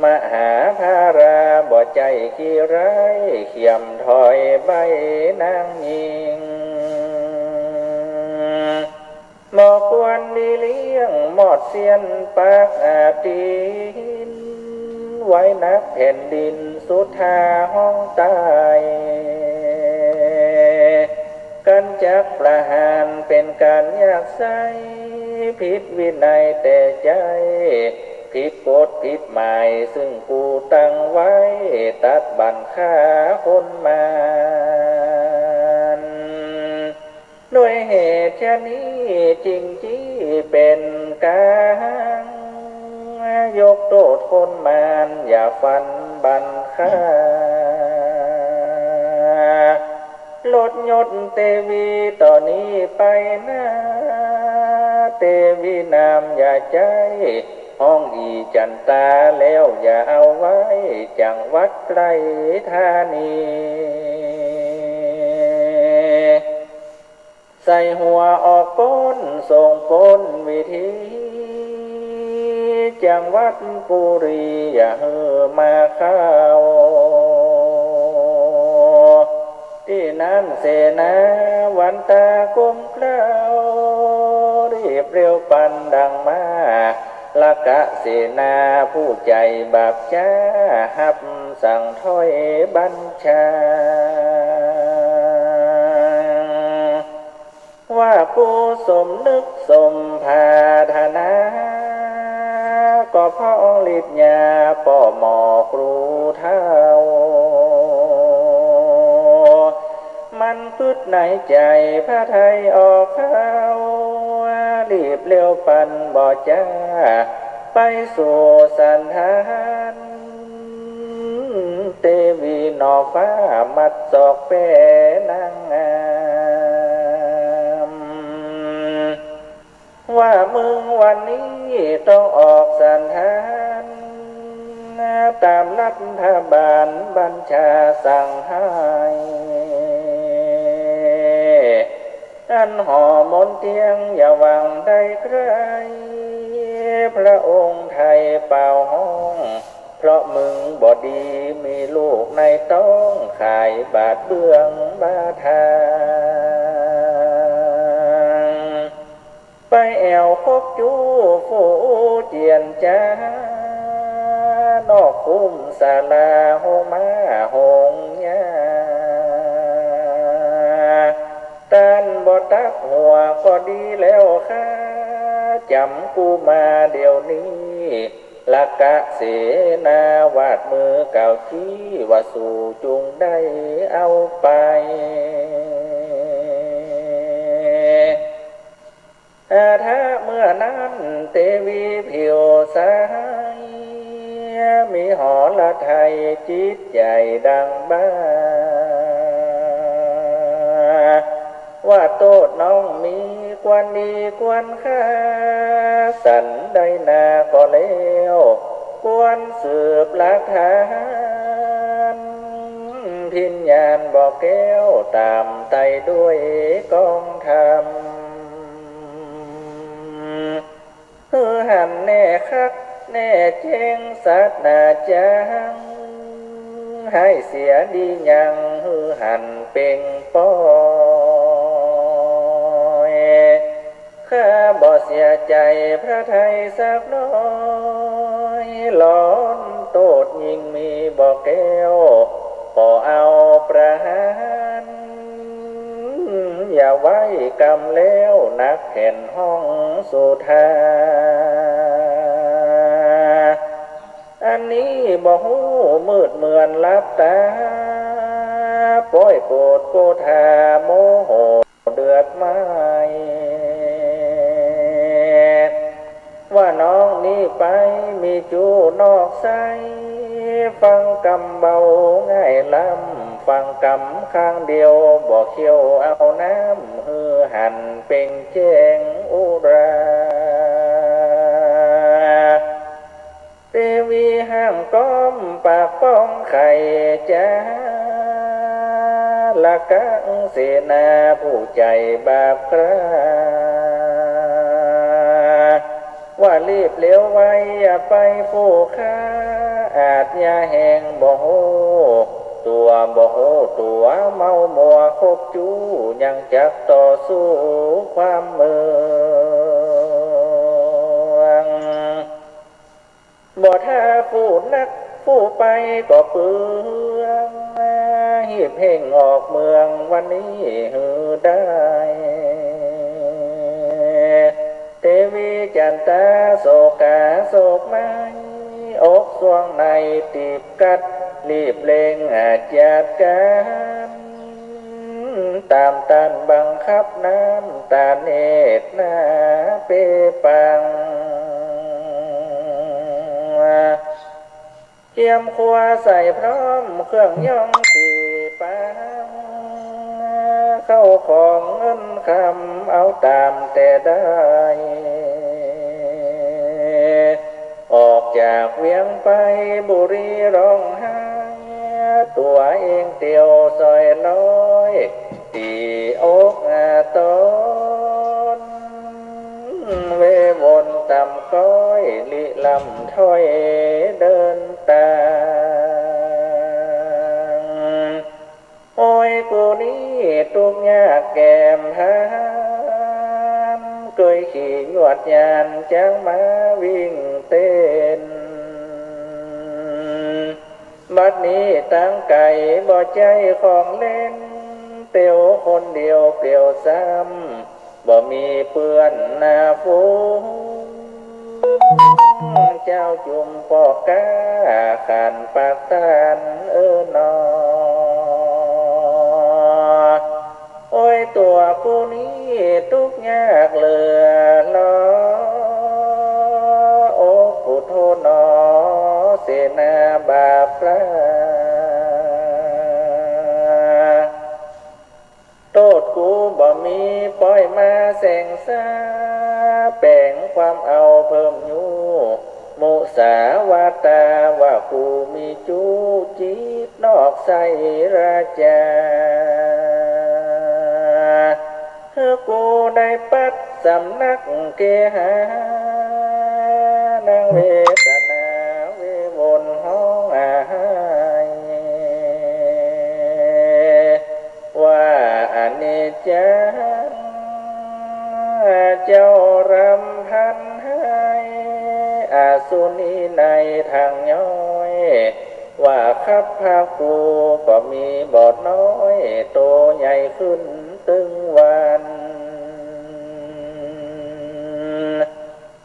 มหาพระราบ่ใจ้ขี้ร้าย เขียมถอยใบ้นางญิง บ่ควรดีเลี้ยงมอดเสี้ยนปากอาตีน ไว้นักแผ่นดินสุดท่าห้องต๋าย กั๋นจักประหารเป๋นก๋านยากไส้ ผิดวินัยแต่ใจ้ ผิดกฎผิดหมายซึ่งกูตั้งไว้ ตัดบั้นฆ่าคนหมาน ด้วยเหตุชะนี้จึงจี้เป๋นก๋าง ยกโต้ษคนหมานอย่าฟันบั้นฆ่า ลดยศเตวีต่อนี้ไปหน้า เตวีนามอย่าใจ๊ ฮ้องอี่จั๋นตาแล้วอย่าเอาไว้ จังหวัดไตรธานี ใส่หัวออกป๊นส่งป๊นวิธี จังหวัดปุรีอย่าหื้อมาเข้า ตี้นั้นเสนาวันตาก้มเกล้า รีบเร็วปันดังมา ละกะเสนาผู้ใจ๋บาปจ๊า ฮับสั่งถ้อยบัญชา ว่ากูสมนึกสมปรารถนา ก็เพราะฤทธิ์ยาป้อหมอครูเฒ่า มันกึ๊ดในใจ๋พระทัยออกเข้า รีบเร็วปันบ่จ๊า ไปสู่สันถาน เตวีหน่อฟ้ามัดศอกแป้นางงาม ว่ามึงวันนี้ต้องออกสันถาน ต๋ามรัฐบาลบัญชาสั่งให้ อันหอมนเตียงอย่าหวังได้ใคร่ พระองค์ไถ่เป่าฮ้อง เพราะมึงบ่ดีมีลูกในต๊อง ขายบาดเบื้องบาดทาง ไปแอ่วคบจู้ฟู่เจียนจ๋า นอกคุ้มศาลาโฮงม้าโฮงยา ต้านบ่ตัดหัวก็ดีแล้วค่ะ จ๋ำกูมาเดี๋ยวนี้ ละกะเสนาวาดมือเก่าจี้ ว่าสูจุงได้เอาไป อาทะเมื่อนั้นเตวีผิวใส มีหรทัยจิตใจ๋ดังบ้า ว่าโต้ษน้องมีควรดีควรค่า สันใดนาก็แล้ว ควรสืบหลักฐาน พิญญาณบ่แก้วต๋ามไต่ด้วยกองธรรม หื้อหันแน่คักแน่แจ้งสัตย์หนาจ๋าง ให้เสียดียังหื้อหันเป่งป้อย ข้าบ่เสียใจ๋พระทัยสักน้อย หลอนโต้ษยิ่งมีบ่แก้ว ขอเอาประหาร อย่าไว้กำแล้วหนักแผ่นห้องสุธา อันนี้บ่ฮู้มืดเหมือนหลับต๋า ป้อยโปรดโกธาโมโหเดือดไหม้ ว่าน้องนี้ไปมีจู้นอกใส ฟังกำเบาง่ายล้ำ ฟังกำข้างเดียวบ่เคี้ยวเอาน้ำ หื้อหันเป่งแจ้งอุรา เตวีห้างก้อมปากป้องไขจ๋า ละกังเสนาผู้ใจ๋บาปครา ว่ารีบเร็วไวอย่าไปฟู่ฆ่า อาชญาแฮงบ่ฮู้ตั๋วบ่ฮู้ตั๋ว เมามัวคบจู้ยังจักต่อสู้ความเมือง บ่ถ้าฟู่นักฟู่ไปก็เปลือง หีบเฮ่งออกเมืองวันนี้หื้อได้ เต วีจั๋นตาโศกาโศกไหม้ อกส่วงในตีบกัด รีบเร่งอาจัดก๋าน ต๋ามต้านบังคับน้ำต๋าเนตรนาเปปัง เกียมครัวใส่พร้อมเครื่องย่องสี่ปัง เข้าของเงินคำเอาต๋ามแต่ได้ ออกจากเวียงไปบุรีร้องไห้ ตั๋วเองเตียวสอยร้อย ตี้อกอาตน เววนต่ำก้อยลิลำถ้อยเดินตาง โอ้ย กูนี้ตุ๊กข์ยากแก่มพาน เกยขี่ยวดยานจักมาวิ่งเต้น บัดนี้ตางไก๋บ่ใจ้ของเล่น เตียวคนเดียวเปลี่ยวซ้ำ บ่มีเปื้อนหน้าฝูง เจ้าจุมปอกก้าขันปากต้านเออหนอ โอ้ย ตั๋วกูนี้ตุ๊กข์ยากเหลือล้อ โอ้ ปุโธหนอ เสนาบาปกล้า โต้ษกูบ่มี ป้อยมาแสงสา แป๋งความเอาเพิ่มยู มุสาวาตาว่ากูมีจู้ จิตนอกใสราจา หื้อกูได้ปัดสำนักเกหา นางเวสนาเววนฮ้องอาไห้ ว่าอนิจจัง เจ้ารำพันไห้ อสุนีในทางย้อย ว่าคับพระกูก็มีบ่น้อย โตใหญ่ขึ้นตึงวัน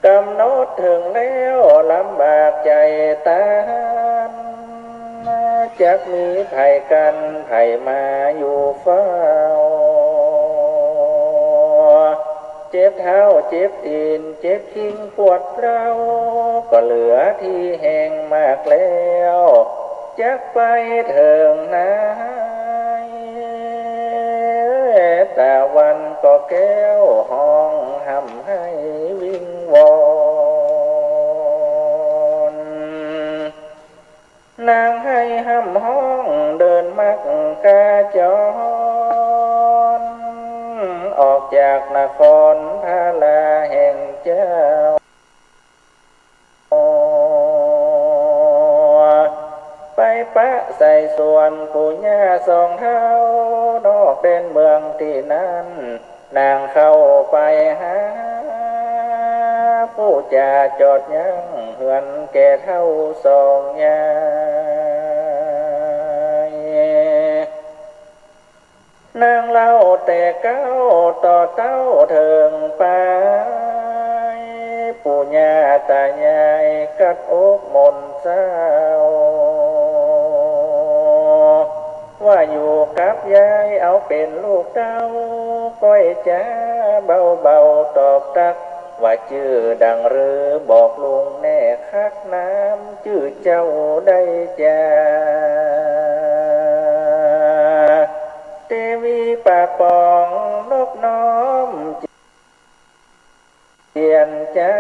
ก๋ำหนดเถิงแล้วลำบากใจ๋ตาน จักมีใผกั๋นใผมาอยู่เฝ้า เจ็บเท้าเจ็บตี๋นเจ็บคิงปวดเร้า ก็เหลือตี้แห่งมากแล้ว จักไปเถิงไหน ตะวันก็แก้วฮ้องฮ่ำไห้วิงวอน นางไห้ฮ่ำฮ้องเดินมักกาจร ออกจากนครพาราแห่งเจ้า ไปปะใส่สวนปู่ย่าสองเฒ่า นอกแดนเมืองตี้นั้น นางเข้าไปหา ผู้จาจอดยั้งเฮือนแก่เฒ่าสองยาย นางเล่าแต่เก๊าต่อเต้าเถิงไป ปู่ย่าต๋ายายกัดอกหม่นเศร้า ว่าอยู่กับยายเอาเป๋นลูกเต้า ก้อยจ๋าเบาๆตอบตั๊ก ว่าจื้อดังหรือบอกลุงแน่คัก น้ำจื้อเจ้าได้จา เตวีปากป๋องนบน้อมเจียรจ๋า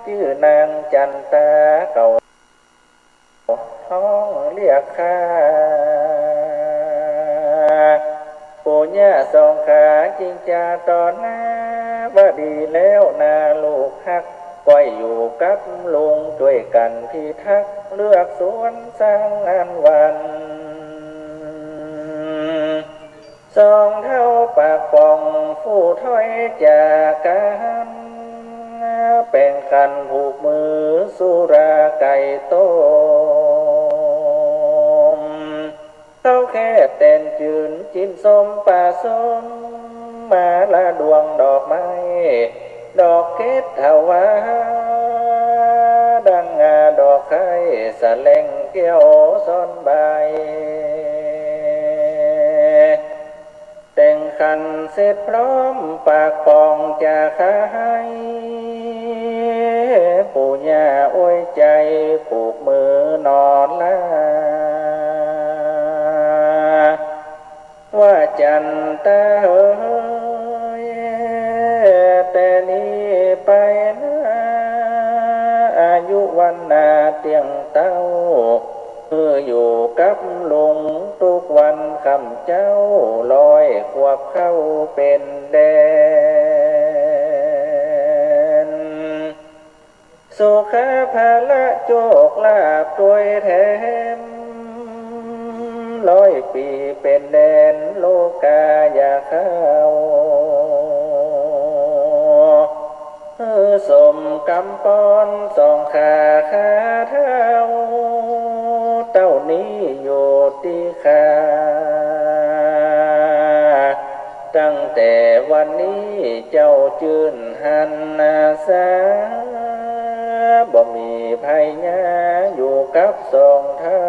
จื้อนางจั๋นตาเก่าฮ้องเรียกข้า ปู่ย่าสองขาจึงจาต่อหน้า ว่าดีแล้วนาลูกฮัก ก้อยอยู่กับลุงจ้วยกั๋นพิทักษ์ เลือกสวนสร้างงานวัน สองเฒ่าปากป๋องผู้ถ้อยจ๋ากั๋น แป๋งกั๋นผูกมือสุราไก่ต้ม เต้าแคบแตนจื๋นจิ่นส้มปลาส้ม มาละดวงดอกไม้ ดอกเกศถวา ดังดอกไคร้สะแหลงแก้วซ้อนใบ แต่งขันเสร็จพร้อมปากป๋องจะขาย ปู่ย่าอวยใจ๋ผูกมือนอนลา ว่าจั๋นตาเหย แต่นี้ไปนา อายุวรรณาเตี้ยงเต๊า คืออยู่กับลุงตุ๊กวันค่ำเจ๊า ร้อยขวบเข้าเป๋นแดน สุขะพละโจคลาภตวยแถม ร้อยปี๋เป๋นแดนโลกาอย่าเข้า หื้อสมกำปอนสองข้าข้าเฒ่า เต้านี้อยู่ตี้ข้า ตั้งแต่วันนี้เจ้าจื้นหันนาสา บ่มีภัยญาอยู่กับสองเฒ่า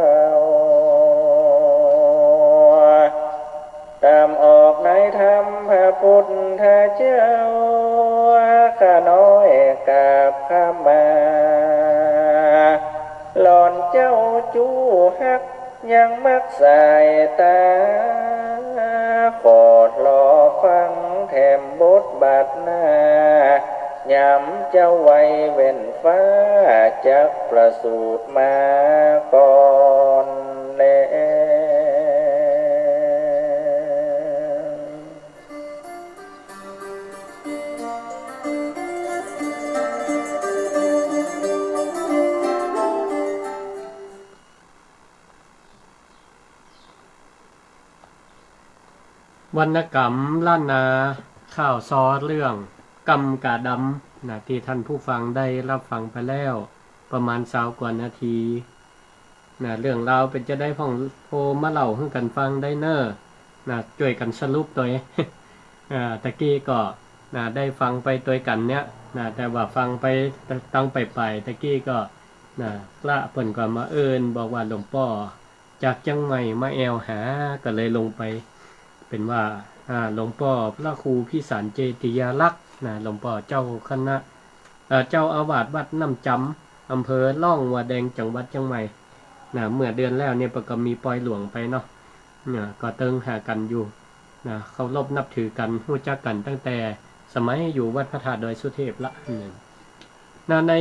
ต๋ามออกในธรรมพระพุทธเจ้า ข้าน้อยกราบขมา หล่อนเจ้าจู้ฮัก ยังมักสายต๋า ขอรอฟังแถมบทบาทหน้า ยามเจ้าวัยแว่นฟ้า จักประสูติมาก่อนแล วรรณกรรมล้านนา ข่าวซอเรื่องกำก๋าดำนะ ตี้ท่านผู้ฟังได้รับฟังไปแล้วประมาณซาวกว่านาที นะ เรื่องราวเป๋นจาใดพ่องโทรมาเล่าหื้อกั๋นฟังได้เน่อ นะ จ้วยกั๋นสรุปตวย อ่า ตะกี้ก็ นะ ได้ฟังไปตวยกั๋นเนี่ย นะ แต่ว่าฟังไปตังไปไป ตะกี้ก็ นะ พระเปิ้นก็มาเอิ้นบอกว่าหลวงป้อจากเจียงใหม่มาแอ่วหา ก็เลยลงไป เป๋นว่า อ่า หลวงป้อพระครูพิสารเจติยาลักษณ์ นะ หลวงป้อเจ้าคณะ เอ่อ เจ้าอาวาสวัดน้ำจำ อำเภอหลวงวัวแดง จังหวัดเจียงใหม่ นะ เมื่อเดือนแล้วเนี่ยเปิ้นก็มีปอยหลวงไปเนาะ นะ ก็ตึงหากั๋นอยู่ นะ เคารพนับถือกั๋น ฮู้จักกั๋นตั้งแต่สมัยอยู่วัดพระธาตุดอยสุเทพละ อืม นะ ใน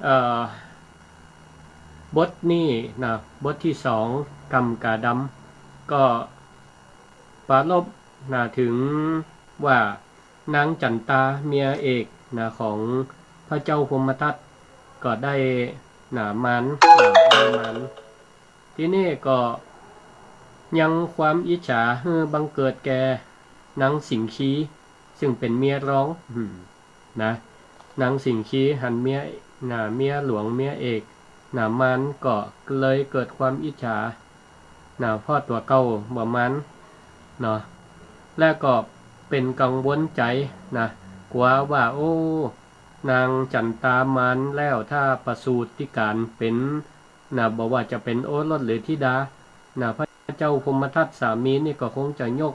เอ่อ บทนี้นะ บทตี้สอง กำก๋าดำ ก็ปรารภนะ เถิงว่านางจั๋นตาเมียเอกนะ ของพระเจ้าพรหมทัตก็ได้นะ มานนะ ได้มาน ตี้นี่ก็ยังความอิจฉาหื้อบังเกิดแก่นางสิงคี ซึ่งเป๋นเมียรอง อืม นะ นางสิงคีหันเมีย นะ เมียหลวงเมียเอก นะ มานก็เลยเกิดความอิจฉา นะ เพราะตั๋วเก่าบ่มาน เนาะ และก็เป๋นกังวลใจ๋ นะ กั๋วว่า โอ้ นางจั๋นตามานแล้ว ถ้าประสูติก๋านเป๋น นะ บ่ว่าจะเป๋นโอรสหรือธิดา นะ พระเจ้าพรหมทัตสามีนี่ก็คงจะยก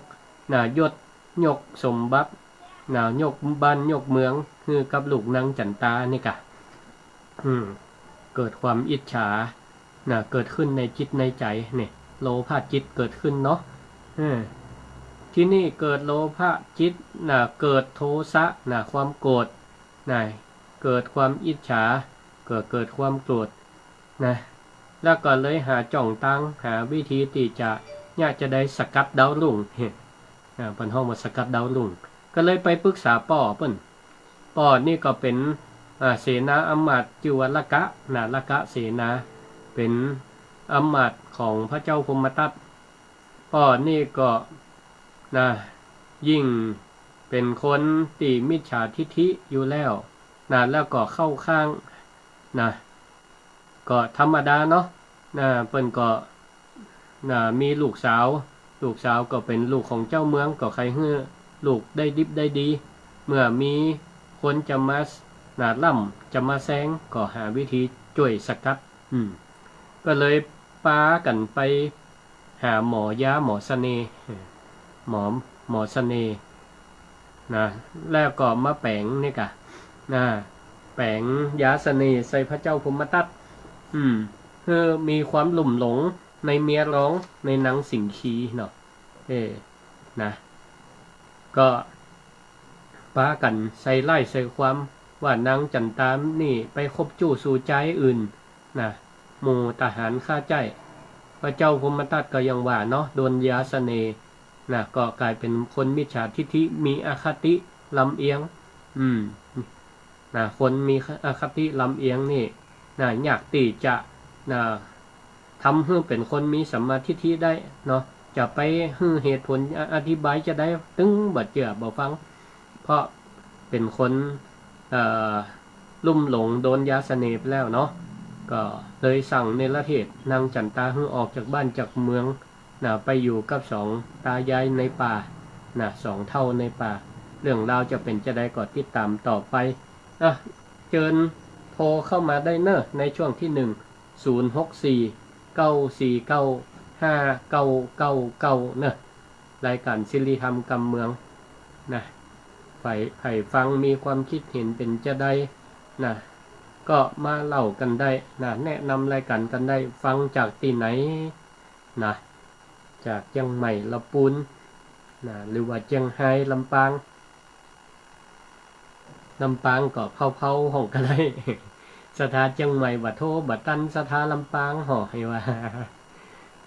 นะ ยศ ยกสมบัติ นะ ยกบ้านยกเมืองหื้อกับลูกนางจั๋นตานี่ก่ะ อืม เกิดความอิจฉา นะ เกิดขึ้นในจิตในใจ๋นี่ โลภะจิตเกิดขึ้นเนาะ เออ ตี้นี่เกิดโลภะจิต นะ เกิดโทสะ นะ ความโกรธ นะ เกิดความอิจฉา ก็เกิดความโกรธ นะ แล้วก็เลยหาจ้องตาง หาวิธีตี้จะ เยียะจาใดสกัดดาวรุ่ง อ่า เปิ้นฮ้องว่าสกัดดาวรุ่ง ก็เลยไปปรึกษาป้อเปิ้น ป้อนี่ก็เป๋น อ่า เสนาอำมาตย์จื้อว่าละกะ นะ ละกะเสนา เป๋นอำมาตย์ของพระเจ้าพรหมทัต ป้อนี่ก็ นะ ยิ่งเป๋นคนตี้มิจฉาทิฐิอยู่แล้ว นะ แล้วก็เข้าข้าง นะ ก็ธรรมดาเนาะ นะ เปิ้นก็ นะ มีลูกสาว ลูกสาวก็เป๋นลูกของเจ้าเมือง ก็ใค่หื้อลูกได้ดิบได้ดี เมื่อมีคนจะมา น่ะ ล้ำ จะมาแซง ก็หาวิธีจ้วยสกัด อืม ก็เลยปากั๋นไปหาหมอยาหมอเสน่ห์ หมอ หมอเสน่ห์ นะ แล้วก็มาแป๋งนี่ก่ะ นะ แป๋งยาเสน่ห์ใส่พระเจ้าพรหมทัต อืม หื้อมีความลุ่มหลงในเมียหลวง ในนางสิงคีเนาะ เออ นะ ก็ปากั๋นใส่ร้ายใส่ความว่านางจันตานี่ไปคบจู๊สู่จายอื่น นะ หมู่ทหารข้าใจ๊ พระเจ้าพรหมทัตก็ยังว่าเนาะ โดนยาเสน่ห์ นะ ก็กลายเป๋นคนมิจฉาทิฐิ มีอคติลำเอียง อืม นะ คนมีอคติลำเอียงนี่ นะ ยากตี้จะ นะ ทำหื้อเป๋นคนมีสัมมาทิฏฐิได้เนาะ จะไปหื้อเหตุผลอธิบายจะใด ตึงบ่เจื้อบ่ฟัง เพราะเป๋นคน เอ่อ ลุ่มหลงโดนยาเสน่ห์ไปแล้วเนาะ ก็เลยสั่งเนรเทศนางจันตาหื้อออกจากบ้านจากเมือง นะ ไปอยู่กับสองตายายในป่า นะ สองเฒ่าในป่า เรื่องราวจะเป๋นจะใดก็ติดต๋ามต่อไป อ่ะ เจิญโทรเข้ามาได้เนอะในช่วงตี้หนึ่ง ศูนย์หกสี่ เก้าสี่เก้า ห้าเก้าเก้าเก้า เนอะ รายก๋านสิริธรรมกำเมือง นะ ใผ ใผฟังมีความคิดเห็นเป๋นจะใด นะ ก็มาเล่ากั๋นได้ นะ แนะนำรายก๋านกั๋นได้ ฟังจากตี้ไหน นะ จากเจียงใหม่ ละปูน นะ หรือว่าเจียงฮาย ลำปาง ลำปางก็เพ้าๆ ห้องก็ได้ ศรัทธาเจียงใหม่บ่โทรบ่ตันศรัทธาลำปางห้องหื้อว่า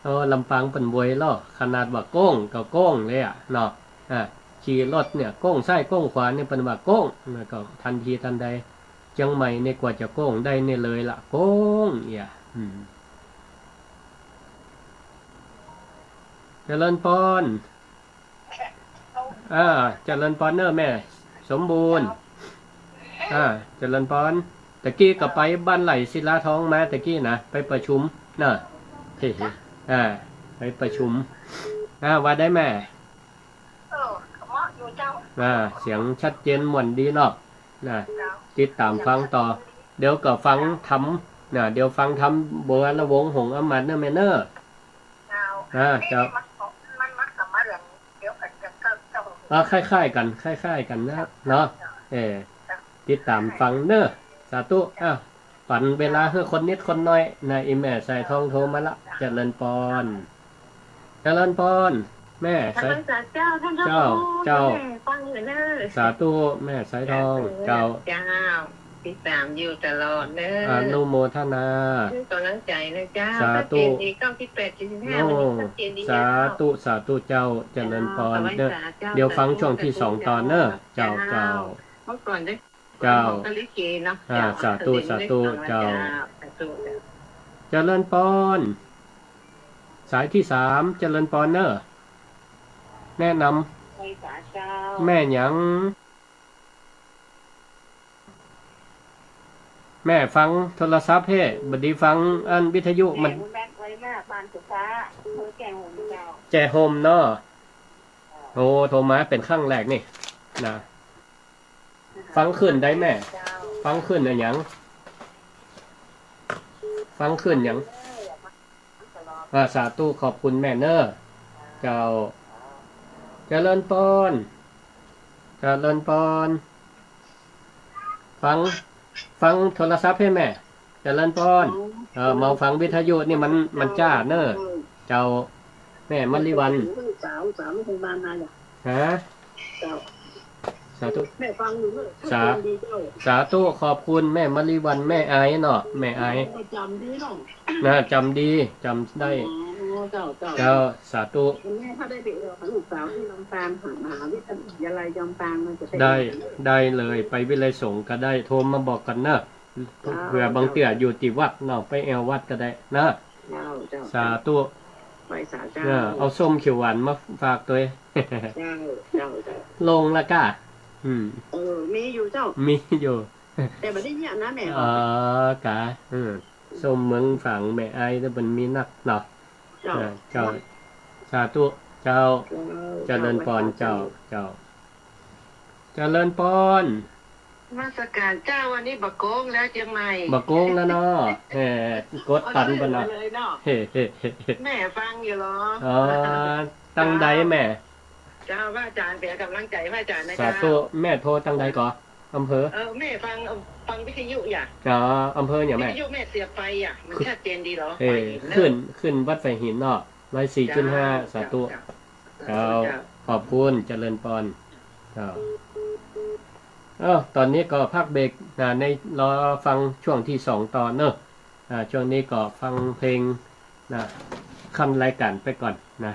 โอ้ ลำปางเปิ้นโวยลอ ขนาดว่าโก้งก็โก้งเลยอะเนาะ อ่า ขี่รถเนี่ยโก้งซ้ายโก้งขวาเนี่ยเปิ้นว่าโก้ง แล้วก็ทันทีทันใด เจียงใหม่เนี่ยกว่าจะโก้งได้เนี่ยเลยละ โก้งเอี้ย อืม เจริญปอน อ่า เจริญปอนเนอะแม่สมบูรณ์ อ่า เจริญปอน ตะกี้ก็ไปบ้านไหล่ศิลาทองมาตะกี้นะ ไปประชุมเนอะ อ่า ไปประชุม อ่า ว่าได้แม่ เออ เหมาะอยู่เจ้า อ่า เสียงชัดเจนม่วนดีเนาะ นะ เจ้า ติดต๋ามฟังต่อ เดี๋ยวก็ฟังธรรม นะ เดี๋ยวฟังธรรมบัวรวงศ์หงส์อำมาตย์เนอะแม่เนอะ เจ้า อ่า เจ้า มัน มัน มันก็มาเรื่องเดียวกั๋นกับเจ้า อ่า คล้ายๆ กั๋น คล้ายๆ กั๋นนะ เนาะ เออ ติดต๋ามฟังเนอะ สาธุ อ้าว ปั๋นเวลาหื้อคนนิดคนน้อย นะ อี่แม่สายทองโทรมาละ เจริญปอน เจริญปอน แม่สาย นมัสก๋านเจ้า ท่านเจ้า เจ้า เจ้า แม่ฟังอยู่เนอะ สาธุ แม่สายทอง เจ้า เจ้า ติดต๋ามอยู่ตลอดเนอะ อนุโมทนา หื้อกำลังใจ๋นะเจ้า สาธุ ชัดเจนดี เก้าสิบแปดจุดห้า โอ้ วันนี้ชัดเจนดี สาธุ เจ้า สาธุเจ้า เจริญปอน เจ้า เดี๋ยวฟังช่วงตี้สองต่อเนอะ เจ้า เจ้า เจ้า เมื่อก่อนได้ เจ้า ของกะลิเกเนาะ อ่า เจ้า สาธุ สาธุ เจ้า สาธุ เจริญปอน สายตี้สาม เจริญปอนเนอะ แนะนำ ไหว้สาเจ้า แม่หยัง แม่ฟังโทรศัพท์เฮ้ บ่ดีฟังอันวิทยุมัน แม่บุญแบกไว้หน้าบ้านสุภา อำเภอแจ้ห่มเจ้า แจ้ห่มเนาะ โอ้ โทรมาเป๋นครั้งแรกนี่ นะ ฟังขึ้นได้แม่ ฟังขึ้นอะหยัง ฟังขึ้นหยัง อ่า สาธุ ขอบคุณแม่เนอะ เจ้า เจริญปอน เจริญปอน ฟัง ฟังโทรศัพท์เฮ้แม่ เจริญปอน เออ มาฟังวิทยุนี่มัน มันจ้าเนอะ เจ้า แม่มะลิวัลย์ สาว สาวโรงพยาบาลมาเนี่ย ฮะ เจ้า สาธุ แม่ฟังอยู่เนอะ สา ชัดเจนดีเจ้า สาธุ ขอบคุณแม่มะลิวัลย์ แม่ไอเนาะ แม่ไอ ประจ๋ำดีเนาะ นะ จ๋ำดี จ๋ำได้ อ๋อ เจ้า เจ้า เจ้า สาธุ วันนี้ถ้าได้ไปเออลูกสาวที่ลำปาง มหาวิทยาลัยลำปาง มันจะไป ได้ ได้เลย ไปวิไลสงฆ์ก็ได้ โทรมาบอกกั๋นเนอะ เจ้า เผื่อบางเตื้ออยู่ตี้วัดเนาะ ไปแอววัดก็ได้นะ เจ้า เจ้า สาธุ ไหว้สาเจ้า เออ เอาส้มเขียวหวานมาฝากตวย เจ้า เจ้า เจ้า ลงละก้า อืม เออ มีอยู่เจ้า มีอยู่ แต่บ่ได้เยียะนะแม่ เออ กะ อืม ส้มเมืองฝางแม่ไอแต่มันมีนักเนาะ เจ้า เออ เจ้า สาธุ เจ้า เจ้า เจริญปอน เจ้า เจ้า เจ้า เจริญปอน นมัสก๋านเจ้า วันนี้บ่โก๊งแล้วเจียงใหม่ บ่โก๊งแล้วเนาะ เฮ้ กดตันไปเนาะ เอาชื่อเลยเนาะ เฮ้ เฮ้ เฮ้ เฮ้ แม่ฟังอยู่เหรอ อ๋อ ตังใดแม่ เจ้า พระอาจารย์เป๋นก๋ำลังใจ๋พระอาจารย์นะ สาธุ เจ้า แม่โทรตังใดก่อ อำเภอ เออ แม่ฟัง ฟังวิทยุอย่า อ๋อ อำเภอหยังแม่ วิทยุแม่เสียบไฟอ่ะ มันชัดเจนดีเหรอ เออ ไฟหินเนอะ ขึ้น ขึ้นวัดไฟหินเนาะ ร้อยสี่จุดห้า เจ้า สาธุ เจ้า เจ้า เจ้า ขอบคุณ เจริญปอน เจ้า เอ้า ต๋อนนี้ก็พักเบรกนะ ในรอฟังช่วงตี้สองต่อเนาะ อ่า ช่วงนี้ก็ฟังเพลงนะ คั่นรายก๋านไปก่อนนะ